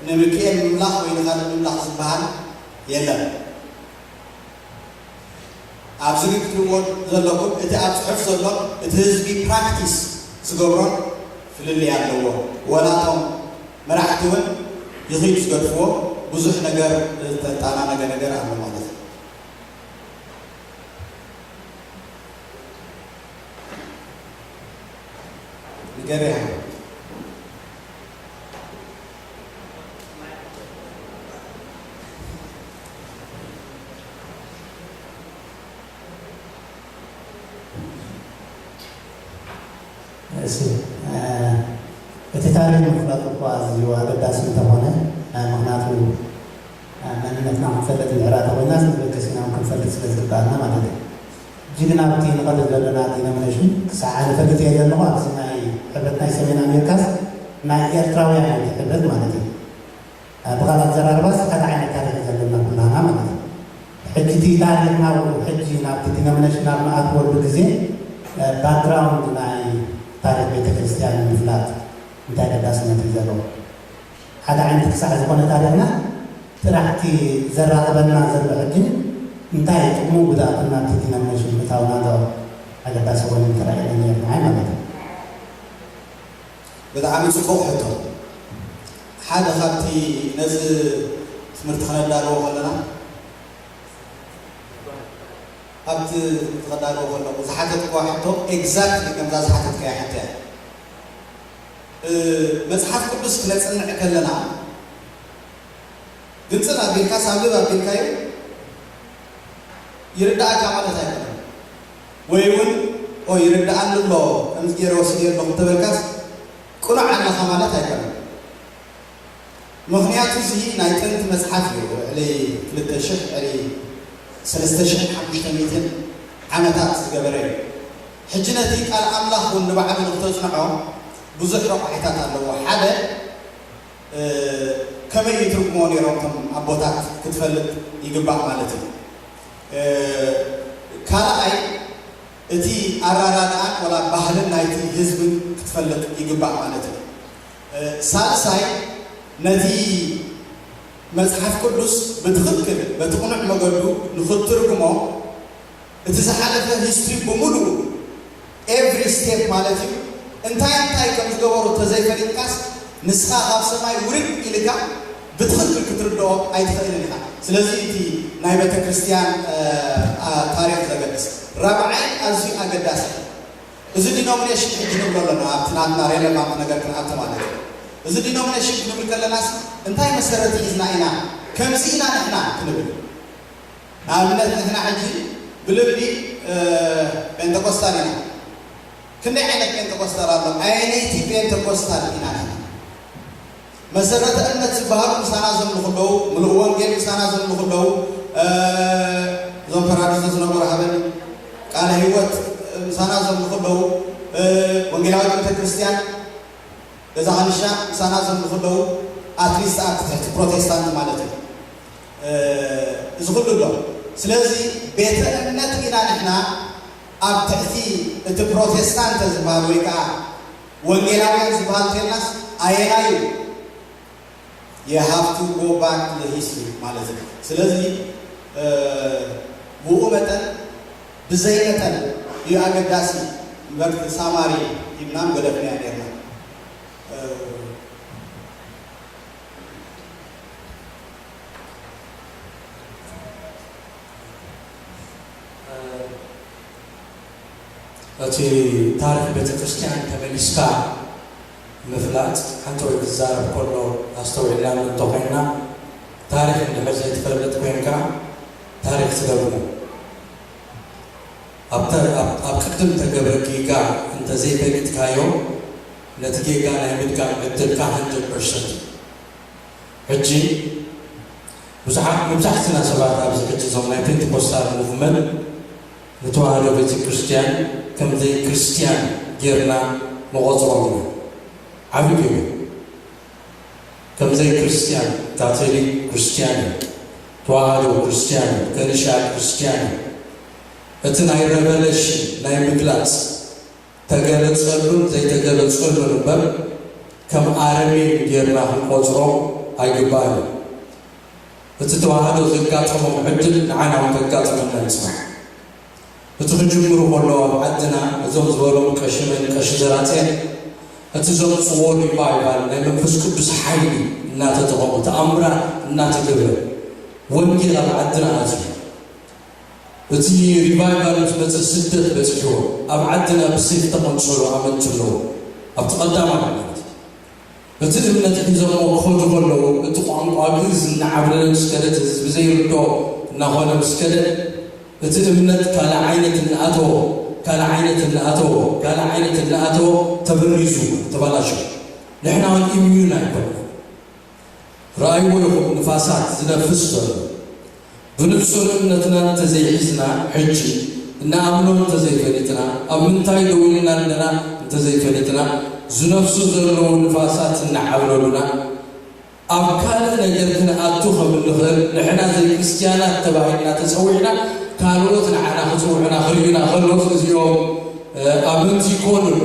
ንምክኤል ምምላኽ ወይ ንኻልእ ምምላኽ ዝበሃል የለን። ኣብዚ ግን ክትሪእዎ ዘለኩም እቲ ኣብ ጽሑፍ ዘሎን እቲ ህዝቢ ፕራክቲስ ዝገብሮን ፍልልይ ኣለዎ። ወላ እቶም መራሕቲ እውን ይኺድ ዝገድፍዎ ብዙሕ ነገር ዝተጣናነገ ነገር ኣሎ ማለት እዩ። ንገርያ እሺ፣ እቲ ታሪኽ ምፍላጥ እኳ ኣዝዩ ኣገዳሲ እንተኾነ፣ ምክንያቱ መንነትና ክንፈልጥ እንድሕር ተኮይናስ ንበገሲና እውን ክንፈልጥ ስለ ዝግባኣና ማለት እዩ። ሕጂ ግን ኣብቲ ንኸደ ዘለና ዲኖሚኔሽን ክሳዕ ንፈልጥ እየ ዘለኹ ኣብዚ ናይ ሕብረት ናይ ሰሜን ኣሜሪካስ ናይ ኤርትራውያን እዩ ሕብረት ማለት እዩ። ብኻልእ ኣዘራርባስ ሓደ ዓይነት ታሪክ ዘለና ኩላና ማለት እዩ። ሕጂ እቲ ታሪክ ናብኡ ሕጂ ናብቲ ዲኖሚኔሽን ኣብ ንኣትወሉ ግዜ ባክግራውንድ ናይ ታሪክ ቤተክርስትያን ምፍላጥ እንታይ ኣገዳስነት እዩ ዘለዎ? ሓደ ዓይነት ክሳዕ ዝኾነ ታሪኽና ጥራሕ እቲ ዘራኽበና ዘሎ ሕጂ እንታይ ጥቕሙ ጉድኣቱ ናብቲ ዲኖሚኔሽን ምእታውና ዶ ኣገዳሲ ኮይኑ ተራእየኒ ነይሩ ንዓይ ማለት እዩ። ብጣዕሚ ጽቡቕ ሕቶ። ሓደ ካብቲ ነዚ ትምህርቲ ከነዳልዎ ከለና ኣብቲ ትምህርቲ ከዳልዎ ከለኹ ዝሓተትክዋ ሕቶ ኤግዛክትሊ ከምዛ ዝሓተትካያ ሕቶ እያ። መፅሓፍ ቅዱስ ክነፅንዕ ከለና ግልፅን ኣቢልካስ ኣንብብ ኣቢልካዮ ይርዳእካ ማለት ኣይኮነን። ወይ እውን ኦ ይርዳእኒ ኣሎ ከምዚ ገይረ ወሲደ ኣለኹ እንተበልካስ ቅኑዕ ኣለኻ ማለት ኣይኮነን። ምኽንያቱ እዚ ናይ ጥንቲ መፅሓፍ እዩ። ልዕሊ ክልተ ሽሕ ልዕሊ ሰለስተ ሽሕን ሓሙሽተ ሚእትን ዓመታት ዝገበረ እዩ። ሕጂ ነቲ ቃል ኣምላኽ እውን ንባዕሉ ንክተፅንዖ ብዙሕ ረቋሒታት ኣለዎ። ሓደ ከመይ ይትርጉሞ ነይሮም እቶም ኣቦታት ክትፈልጥ ይግባእ ማለት እዩ። ካልኣይ እቲ ኣራዳድኣን ወላ ባህልን ናይቲ ህዝብን ክትፈልጥ ይግባእ ማለት እዩ። ሳልሳይ ነቲ መፅሓፍ ቅዱስ ብትኽክል በቲ ቅኑዕ መገዱ ንኽትትርጉሞ እቲ ዝሓለፈ ሂስትሪ ብምሉኡ ኤቭሪ ስቴፕ ማለት እዩ እንታይ እንታይ ከም ዝገበሩ ተዘይፈሊጥካስ ንስኻ ካብ ሰማይ ውርድ ኢልካ ብትኽክል ክትርድኦ ኣይትኽእልን ኢኻ። ስለዚ እቲ ናይ ቤተ ክርስቲያን ታሪክ ዘገድስ ራብዓይ ኣዝዩ ኣገዳሲ እዚ ዲኖሚኔሽን ሕጂ ንብሎ ኣለና ኣብቲ ናትና ሬለቫንት ነገር ክንኣቱ ማለት እዩ። እዚ ዲኖሚኔሽን ክንብል ከለናስ እንታይ መሰረት ሒዝና ኢና ከምዚ ኢና ንሕና ክንብል ንኣብነት ንሕና ሕጂ ብልብዲ ጴንጠቆስታል ኢና። ክንደይ ዓይነት ጴንጠቆስታል ኣሎ? ኣየነይቲ ጴንጠቆስታል ኢና ንሕና? መሰረተ እምነት ዝበሃሉ ምሳና ዘምልኹ ኣለዉ፣ ምሉእ ወንጌል ምሳና ዘምልኹ ኣለዉ፣ እዞም ፓራዲዞ ዝነበሩ ሃበኒ ቃለ ህይወት ምሳና ዘምልኹ ኣለዉ፣ ወንጌላዊት ቤተክርስትያን ገዛ ኸንሻ ምሳና ዘምልኹ ኣለዉ፣ ኣትሊስት ኣብ ትሕቲ ፕሮቴስታንት ማለት እዩ። እዚ ኩሉ ኣሎ። ስለዚ ቤተ እምነት ኢና ንሕና ኣብ ትሕቲ እቲ ፕሮቴስታንት ዝበሃል ወይ ከዓ ወንጌላውያን ዝበሃል እንተልናስ ኣየናይ እዩ? You have to go back to the history ማለት እዩ። ስለዚ ብኡ መጠን ብዘይ መጠን እዩ ኣገዳሲ እምበር ሳማሪ ሂብናም ገደፍናዮ ኔርና። እቲ ታሪክ ቤተ ክርስቲያን ተመሊስካ ምፍላጥ ሓንቲ ወይ ክዛረብ ከሎ ኣስተውዒልና እንተኮይንና ታሪክ እንድሕር ዘይትፈልጥ ኮይንካ ታሪክ ትደግሞ ኣብ ቅድም ተገብረ ጌጋ እንተዘይፈሊጥካዮ ነቲ ጌጋ ናይ ምድጋም ዕድልካ hundred percent እዩ። ሕጂ ብዙሓት መብዛሕትና ሰባት ኣብዚ ሕጂ እዞም ናይ ፔንቴኮስታል ሙቭመንት ንተዋህዶ ቤተ ክርስቲያን ከም ዘይክርስትያን ጌርና ንቖጽሮም ኢና። ዓቢ ጌጋ። ከም ዘይክርስትያን ካቶሊክ ክርስትያን እዩ። ተዋህዶ ክርስትያን እዩ። ከኒሻ ክርስትያን እዩ። እቲ ናይ ረቨለሽን ናይ ምግላጽ ተገለጸሉን ዘይተገለጸሉን እምበር ከም ኣረሜን ጌርና ክንቆጽሮ ኣይግባእን እዩ። እቲ ተዋህዶ ዘጋጠሞም ዕድል ንዓና እውን ከጋጥመና እዩ ጽባሕ። እቲ ክጅምሩ ከለዉ ኣብ ዓድና እዞም ዝበሎም ቀሺ መን ቀሺ ዘራጽዮን እቲ ዘምጽዎ ሪቫይቫል ናይ መንፈስ ቅዱስ ሓይሊ እናተጠቐሙ ተኣምራት እናተገብረ ወንጌል ኣብ ዓድና ኣትዩ። እቲ ሪቫይቫል ምስ መጸ ስደት በጺሕዎ ኣብ ዓድና ብሴፍ ተቐንጸሉ ኣመንቲ ኣለዉ ኣብቲ ቀዳማይ ማለት እዩ። እቲ እምነት ሒዞሞ ክኸዱ ከለዉ እቲ ቋንቋ ግእዝ እናዓብለለ ምስ ከደ እቲ ህዝቢ ዘይርድኦ እናኾነ ምስ ከደ እቲ እምነት ካልእ ዓይነት እናኣተዎ ካልእ ዓይነት እናኣተዎ ካልእ ዓይነት እናኣተዎ ተበሪዙ ተበላሽዩ። ንሕና እውን ኢምዩን ኣይኮንና። ረኣይዎ ኢኹም ንፋሳት ዝነፍስ ዘሎ። ብንጹር እምነትና እንተዘይሒዝና፣ ሕጂ እንኣምኖ እንተዘይፈሊጥና፣ ኣብ ምንታይ ደው ኢልና ኣለና እንተዘይፈሊጥና፣ ዝነፍሱ ዘለዉ ንፋሳት እናዓብለሉና፣ ኣብ ካልእ ነገር ክንኣቱ ከም እንኽእል፣ ንሕና ዘይክርስትያናት ተባሂልና ተጸዊዕና፣ ካልኦት ንዓና ክጽውዑና ክርእዩና ከለዉ፣ እዚኦም፣ እ፣ ኣመንቲ ይኮኑን፣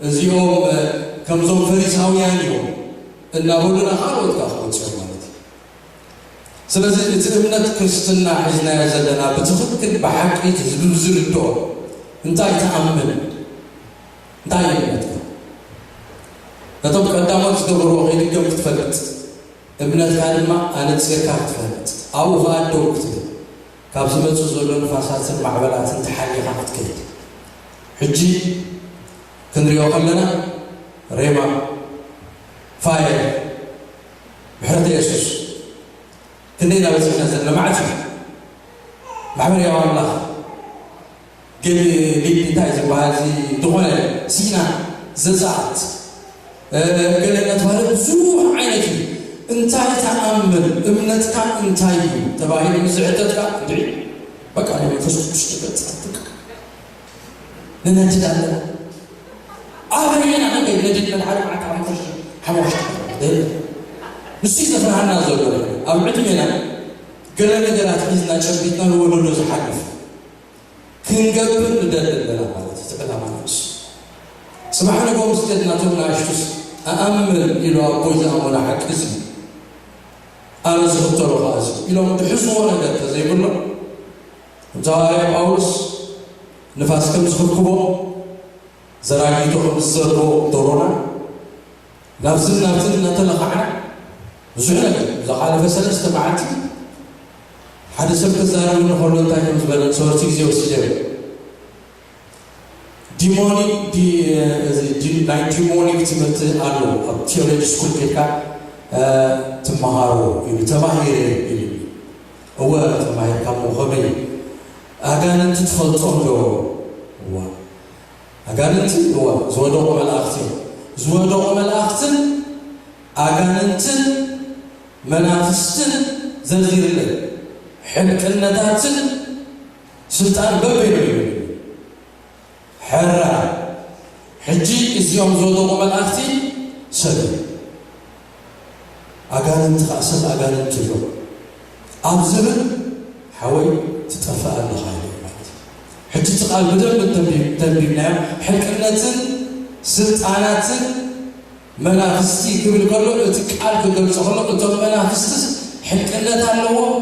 እዚኦም፣ እ፣ ከምዞም ፈሪሳውያን እዮም እናበሉና ካልኦት ከኣ ክመጹ እዮም ማለት እዩ። ስለዚ እቲ እምነት ክርስትና ሒዝናዮ ዘለና ብትኽክል ብሓቂ እቲ ህዝቢ ዝርድኦ እንታይ ትኣምን? እንታይ እዩ እምነትካ? ነቶም ቀዳሞት ዝገበርዎ ከይድገም ክትፈልጥ፣ እምነትካ ድማ ኣነጺርካ ክትፈልጥ፣ ኣብኡ ከኣ ደው ክትብል፣ ካብ ዝመጹ ዘሎ ንፋሳትን ማዕበላትን ተሓሊኻ ክትከይድ። ሕጂ ክንሪኦ ከለና ሬማ፣ ፋየር፣ ምሕረት የሱስ ክንደይ እናበጽሐና ዘሎ መዓት እዩ። ማሕበር ያው ኣምላኽ ግን ሊድ እንታይ ዝበሃል እዚ ዝኾነ ሲና ዘጻት፣ እ፣ ገለ እናተባህለ ብዙሕ ዓይነት እዩ። እንታይ ትኣምን፣ እምነትካ እንታይ እዩ ተባሂሉ ምስ ዝሕተትካ፣ እንድዒ በቃ ናይ መንፈስ ቅዱስ ትገልጽ፣ በቃ ንነድድ ኣለና። ኣበየና ክንደይ ነዲድና ሓደ መዓልቲ ሓሙሽተ፣ ሓሙሽተ፣ ንሱ እዩ ዘፍርሃና ዘሎ። ኣብ ዕድሜና ገለ ነገራት ሒዝና ጨቢጥና ንወለዶ ዝሓልፍ ክንገብር ንደሊ ኣለና ማለት እዩ። እቲ ዕላማ ንሱ ጽባሕ ንግሆ ምስ ከድና፣ እቶም ንኣሽቱስ፣ "ኣኣምን" ኢሉ ኣቦይ ዝኣመኖ ሓቂ እዚ፣ "ኣነ ዝኽተሎ ኸኣ እዚ" ኢሎም ዝሕዝዎ ነገር እንተዘይብሎም፣ ከምቲ ሃዋርያ ጳውሎስ፣ "ንፋስ ከም ዝኽብክቦ፣ ዘራጊቶ ከም ዝዘርዎ ዶሮና፣ ናብዝን ናብትን እናተለኻዕና፣ ብዙሕ ነገር፣ ዝሓለፈ ሰለስተ መዓልቲ ሓደ ሰብ ክዛረብ እንከሎ እንታይ ከም ዝበለ ንሰለስተ ግዜ ወሲደ። ዲሞኒ-፣ ዲ-፣ እዚ ዲ-፣ ናይ ዲሞኒክ ትምህርቲ ኣሎ፣ ኣብ ቲዮሎጂ ስኩል ጌርካ፣ እ፣ ትመሃሮ ኢሉ፣ ተማሂረ ኢሉ። እወ፣ ተማሂርካ እሞ ከመይ? ኣጋንንቲ ትፈልጦም ዶ? እዋ። ኣጋንንቲ፣ እዋ፣ ዝወደቑ መላእኽቲ እዮም። ዝወደቑ መላእኽትን ኣጋንንትን መናፍስትን ዘርዚርለይ። ሕልቅነታትን ስልጣን በበይኑ እዩ። ሕራ፣ ሕጂ እዚኦም ዝወደቑ መላእኽቲ ሰብ እዮም። ኣጋንንቲ ኸኣ ሰብ ኣጋንንቲ እዮም ኣብ ዝብል፣ ሓወይ፣ ትጠፍእ ኣለኻ ኢሉ ማለት እዩ። ሕጂ እቲ ቃል ብደንብ እንተንቢ-፣ እንተንቢብናዮ፣ ሕልቅነትን ስልጣናትን መናፍስቲ ክብል ከሎ፣ እቲ ቃል ክገልጾ ከሎ፣ እቶም መናፍስትስ ሕልቅነት ኣለዎም፣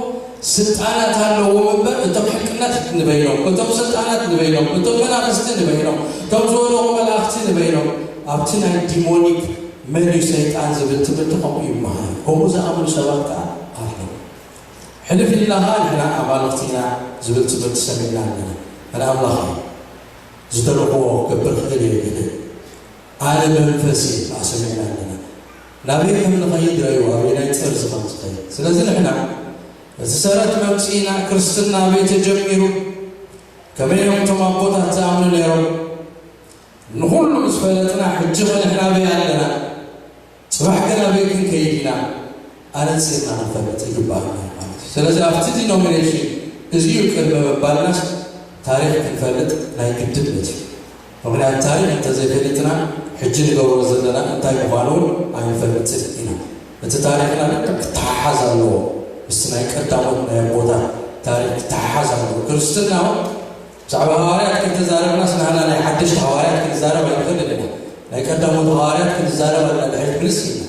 ስልጣናት ኣለዎም እምበር፣ እቶም ሕልቅነት ንበይኖም፣ እቶም ስልጣናት ንበይኖም፣ እቶም መናፍስቲ ንበይኖም፣ እቶም ዝወደቑ መላእኽቲ ንበይኖም። ኣብቲ ናይ ዲሞኒክ መን እዩ ሰይጣን ዝብል ትምህርቲ ከምኡ ይመሃር። ከምኡ ዝኣምኑ ሰባት ከኣ ኣለዉ። ሕልፍ ኢልና ኸኣ ንሕና ኣማልኽቲ ኢና ዝብል ትምህርቲ ሰሚዕና ኣለና። ኣነ ኣምላኽ እየ፣ ዝደለኽዎ ክገብር ክእል እየ ይብል። ኣነ መንፈስ እየ ከኣ ሰሚዕና ኣለና። ናበይ ከም ንኸይድ ረእዩ፣ ኣበየናይ ጠርዚ ከም ዝኸይድ። ስለዚ ንሕና እቲ ሰረት መምጽኢና ክርስትና ኣበይ ተጀሚሩ፣ ከመይ እዮም እቶም ኣቦታት ዝኣምኑ ነይሮም፣ ንኹሉ ምስ ፈለጥና፣ ሕጂ ኸ ንሕና ኣበይ ኣለና? ጽባሕ ከ ናበይ ክንከይድ ኢና? ኣነጺርና ክንፈልጥ ይግባኣና ማለት እዩ። ስለዚ ኣብቲ ዲኖሚኔሽን እዚ እዩ ቅድሚ ምባልናስ፣ ታሪኽ ክንፈልጥ ናይ ግድነት እዩ። ምኽንያቱ ታሪኽ እንተዘይፈሊጥና፣ ሕጂ ንገብሮ ዘለና እንታይ ምዃኑ እውን ኣይንፈልጥን ኢና። እቲ ታሪኽና ልክዕ ክተሓሓዝ ኣለዎ፣ ምስቲ ናይ ቀዳሞት ናይ ኣቦታት ታሪኽ ክተሓሓዝ ኣለዎ። ክርስትና እውን ብዛዕባ ሃዋርያት ከይተዛረብናስ፣ ንሕና ናይ ሓደሽቲ ሃዋርያት ክንዛረብ ኣይንኽእልን ኢና። ናይ ቀዳሞት ሃዋርያት ክንዛረብ ኣለና፣ ድሕሪት ምልስ ኢልና።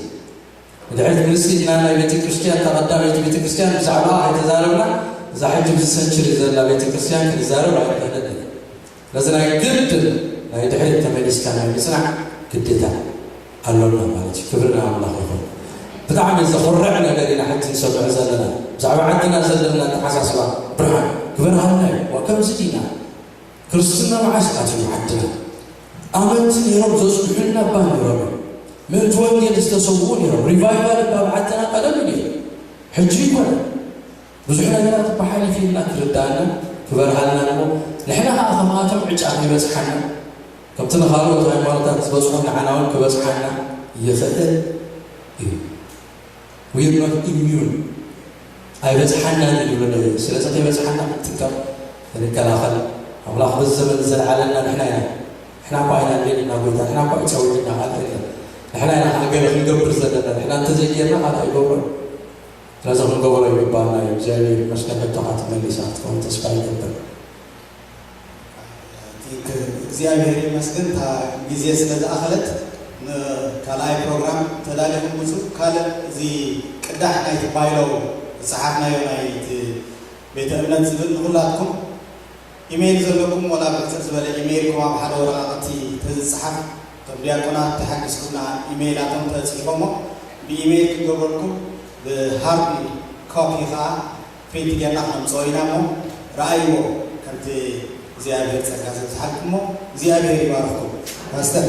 ድሕሪት ምልስ ኢልና፣ ናይ ቤተ ክርስቲያን፣ እታ ቀዳመይቲ ቤተ ክርስቲያን ብዛዕባ ኣይተዛረብና፣ እዛ ሕጂ ብዚ ሰንችሪ ዘላ ቤተ ክርስቲያን ክንዛረብ ኣይንኽእልን ኢና። ስለዚ ናይ ግድን ናይ ድሕሪት ተመሊስካ ናይ ምጽናዕ ግዴታ ኣሎና ማለት እዩ። ክብሪ ንኣምላኽ ይኹን። ብጣዕሚ ዘኹርዕ ነገር ኢና ሕጂ ንሰምዕ ዘለና። ብዛዕባ ዓድና ዘለና ኣተሓሳስባ፣ ብርሃን ክበርሃልና እዩ። ዋ፣ ከምዚ ዲና? ክርስትና መዓስ ኣትዩ ዓድና? ኣመንቲ ነይሮም ዘጽንሑልና እባ ነይሮም እዮም። ምእንቲ ወንጌል ዝተሰውኡ ነይሮም። ሪቫይቫል እባ ኣብ ዓድና ቀደም እዩ ነይሩ። ሕጂ ይኮነ። ብዙሕ ነገራት እባ ሓሊፉ ኢልና ክርድኣና፣ ክበርሃልና እሞ፣ ንሕና ኸኣ ከምኣቶም ዕጫ ከይበጽሓና፣ ከምቲ ንኻልኦት ሃይማኖታት ዝበጽሖም ንዓና እውን ክበጽሓና ይኽእል እዩ። We are not immune. ኣይበፅሓናን እዩ ዝብሎ ነቢዩ። ስለዚ ከይበፅሓና ክንጥቀም፣ ክንከላኸል፣ ኣምላኽ በዚ ዘመን ዘለዓለና ንሕና ኢና። ንሕና እኳ ኢና እንደለና ጎይታ፣ ንሕና እኳ እዩ ፀዊዕና፣ ካልእ የለን። ንሕና ኢና ከዓ ገለ ክንገብር ዘለና፣ ንሕና እንተዘይጌርና ካልእ ኣይገብሮን። ስለዚ ክንገብሮ ይግባና እዩ። እግዚኣብሔር ይመስገን፣ ሕቶኻ ትመሊሳ ክትከውን ተስፋ ይገብር። እግዚኣብሔር ይመስገን፣ እታ ግዜ ስለ ዝኣኸለት፣ ንካልኣይ ፕሮግራም ተዳሊኹም ምፁ። ካልእ እዚ ቅዳሕ ናይቲ ባይሎ ዝፀሓፍናዮ ናይቲ ቤተ እምነት ዝብል ንኹላትኩም ኢሜይል ዘለኩም፣ ወላ ብሕፅር ዝበለ ኢሜይልኩም ኣብ ሓደ ወረቓቕቲ ተዝፀሓፍ፣ እቶም ዲያቆናት ተሓጊዝኩምና ኢሜይላቶም ተፅሒፎሞ ብኢሜይል ክንገብረልኩም፣ ብሃርድ ኮፒ ከዓ ፕሪንት ጌርና ክነምፅኦ ኢና እሞ፣ ረኣይዎ፣ ከምቲ እግዚኣብሔር ጸጋ ዘብዝሓልኩም እሞ እግዚኣብሔር ይባርኽኩም። ፓስተር።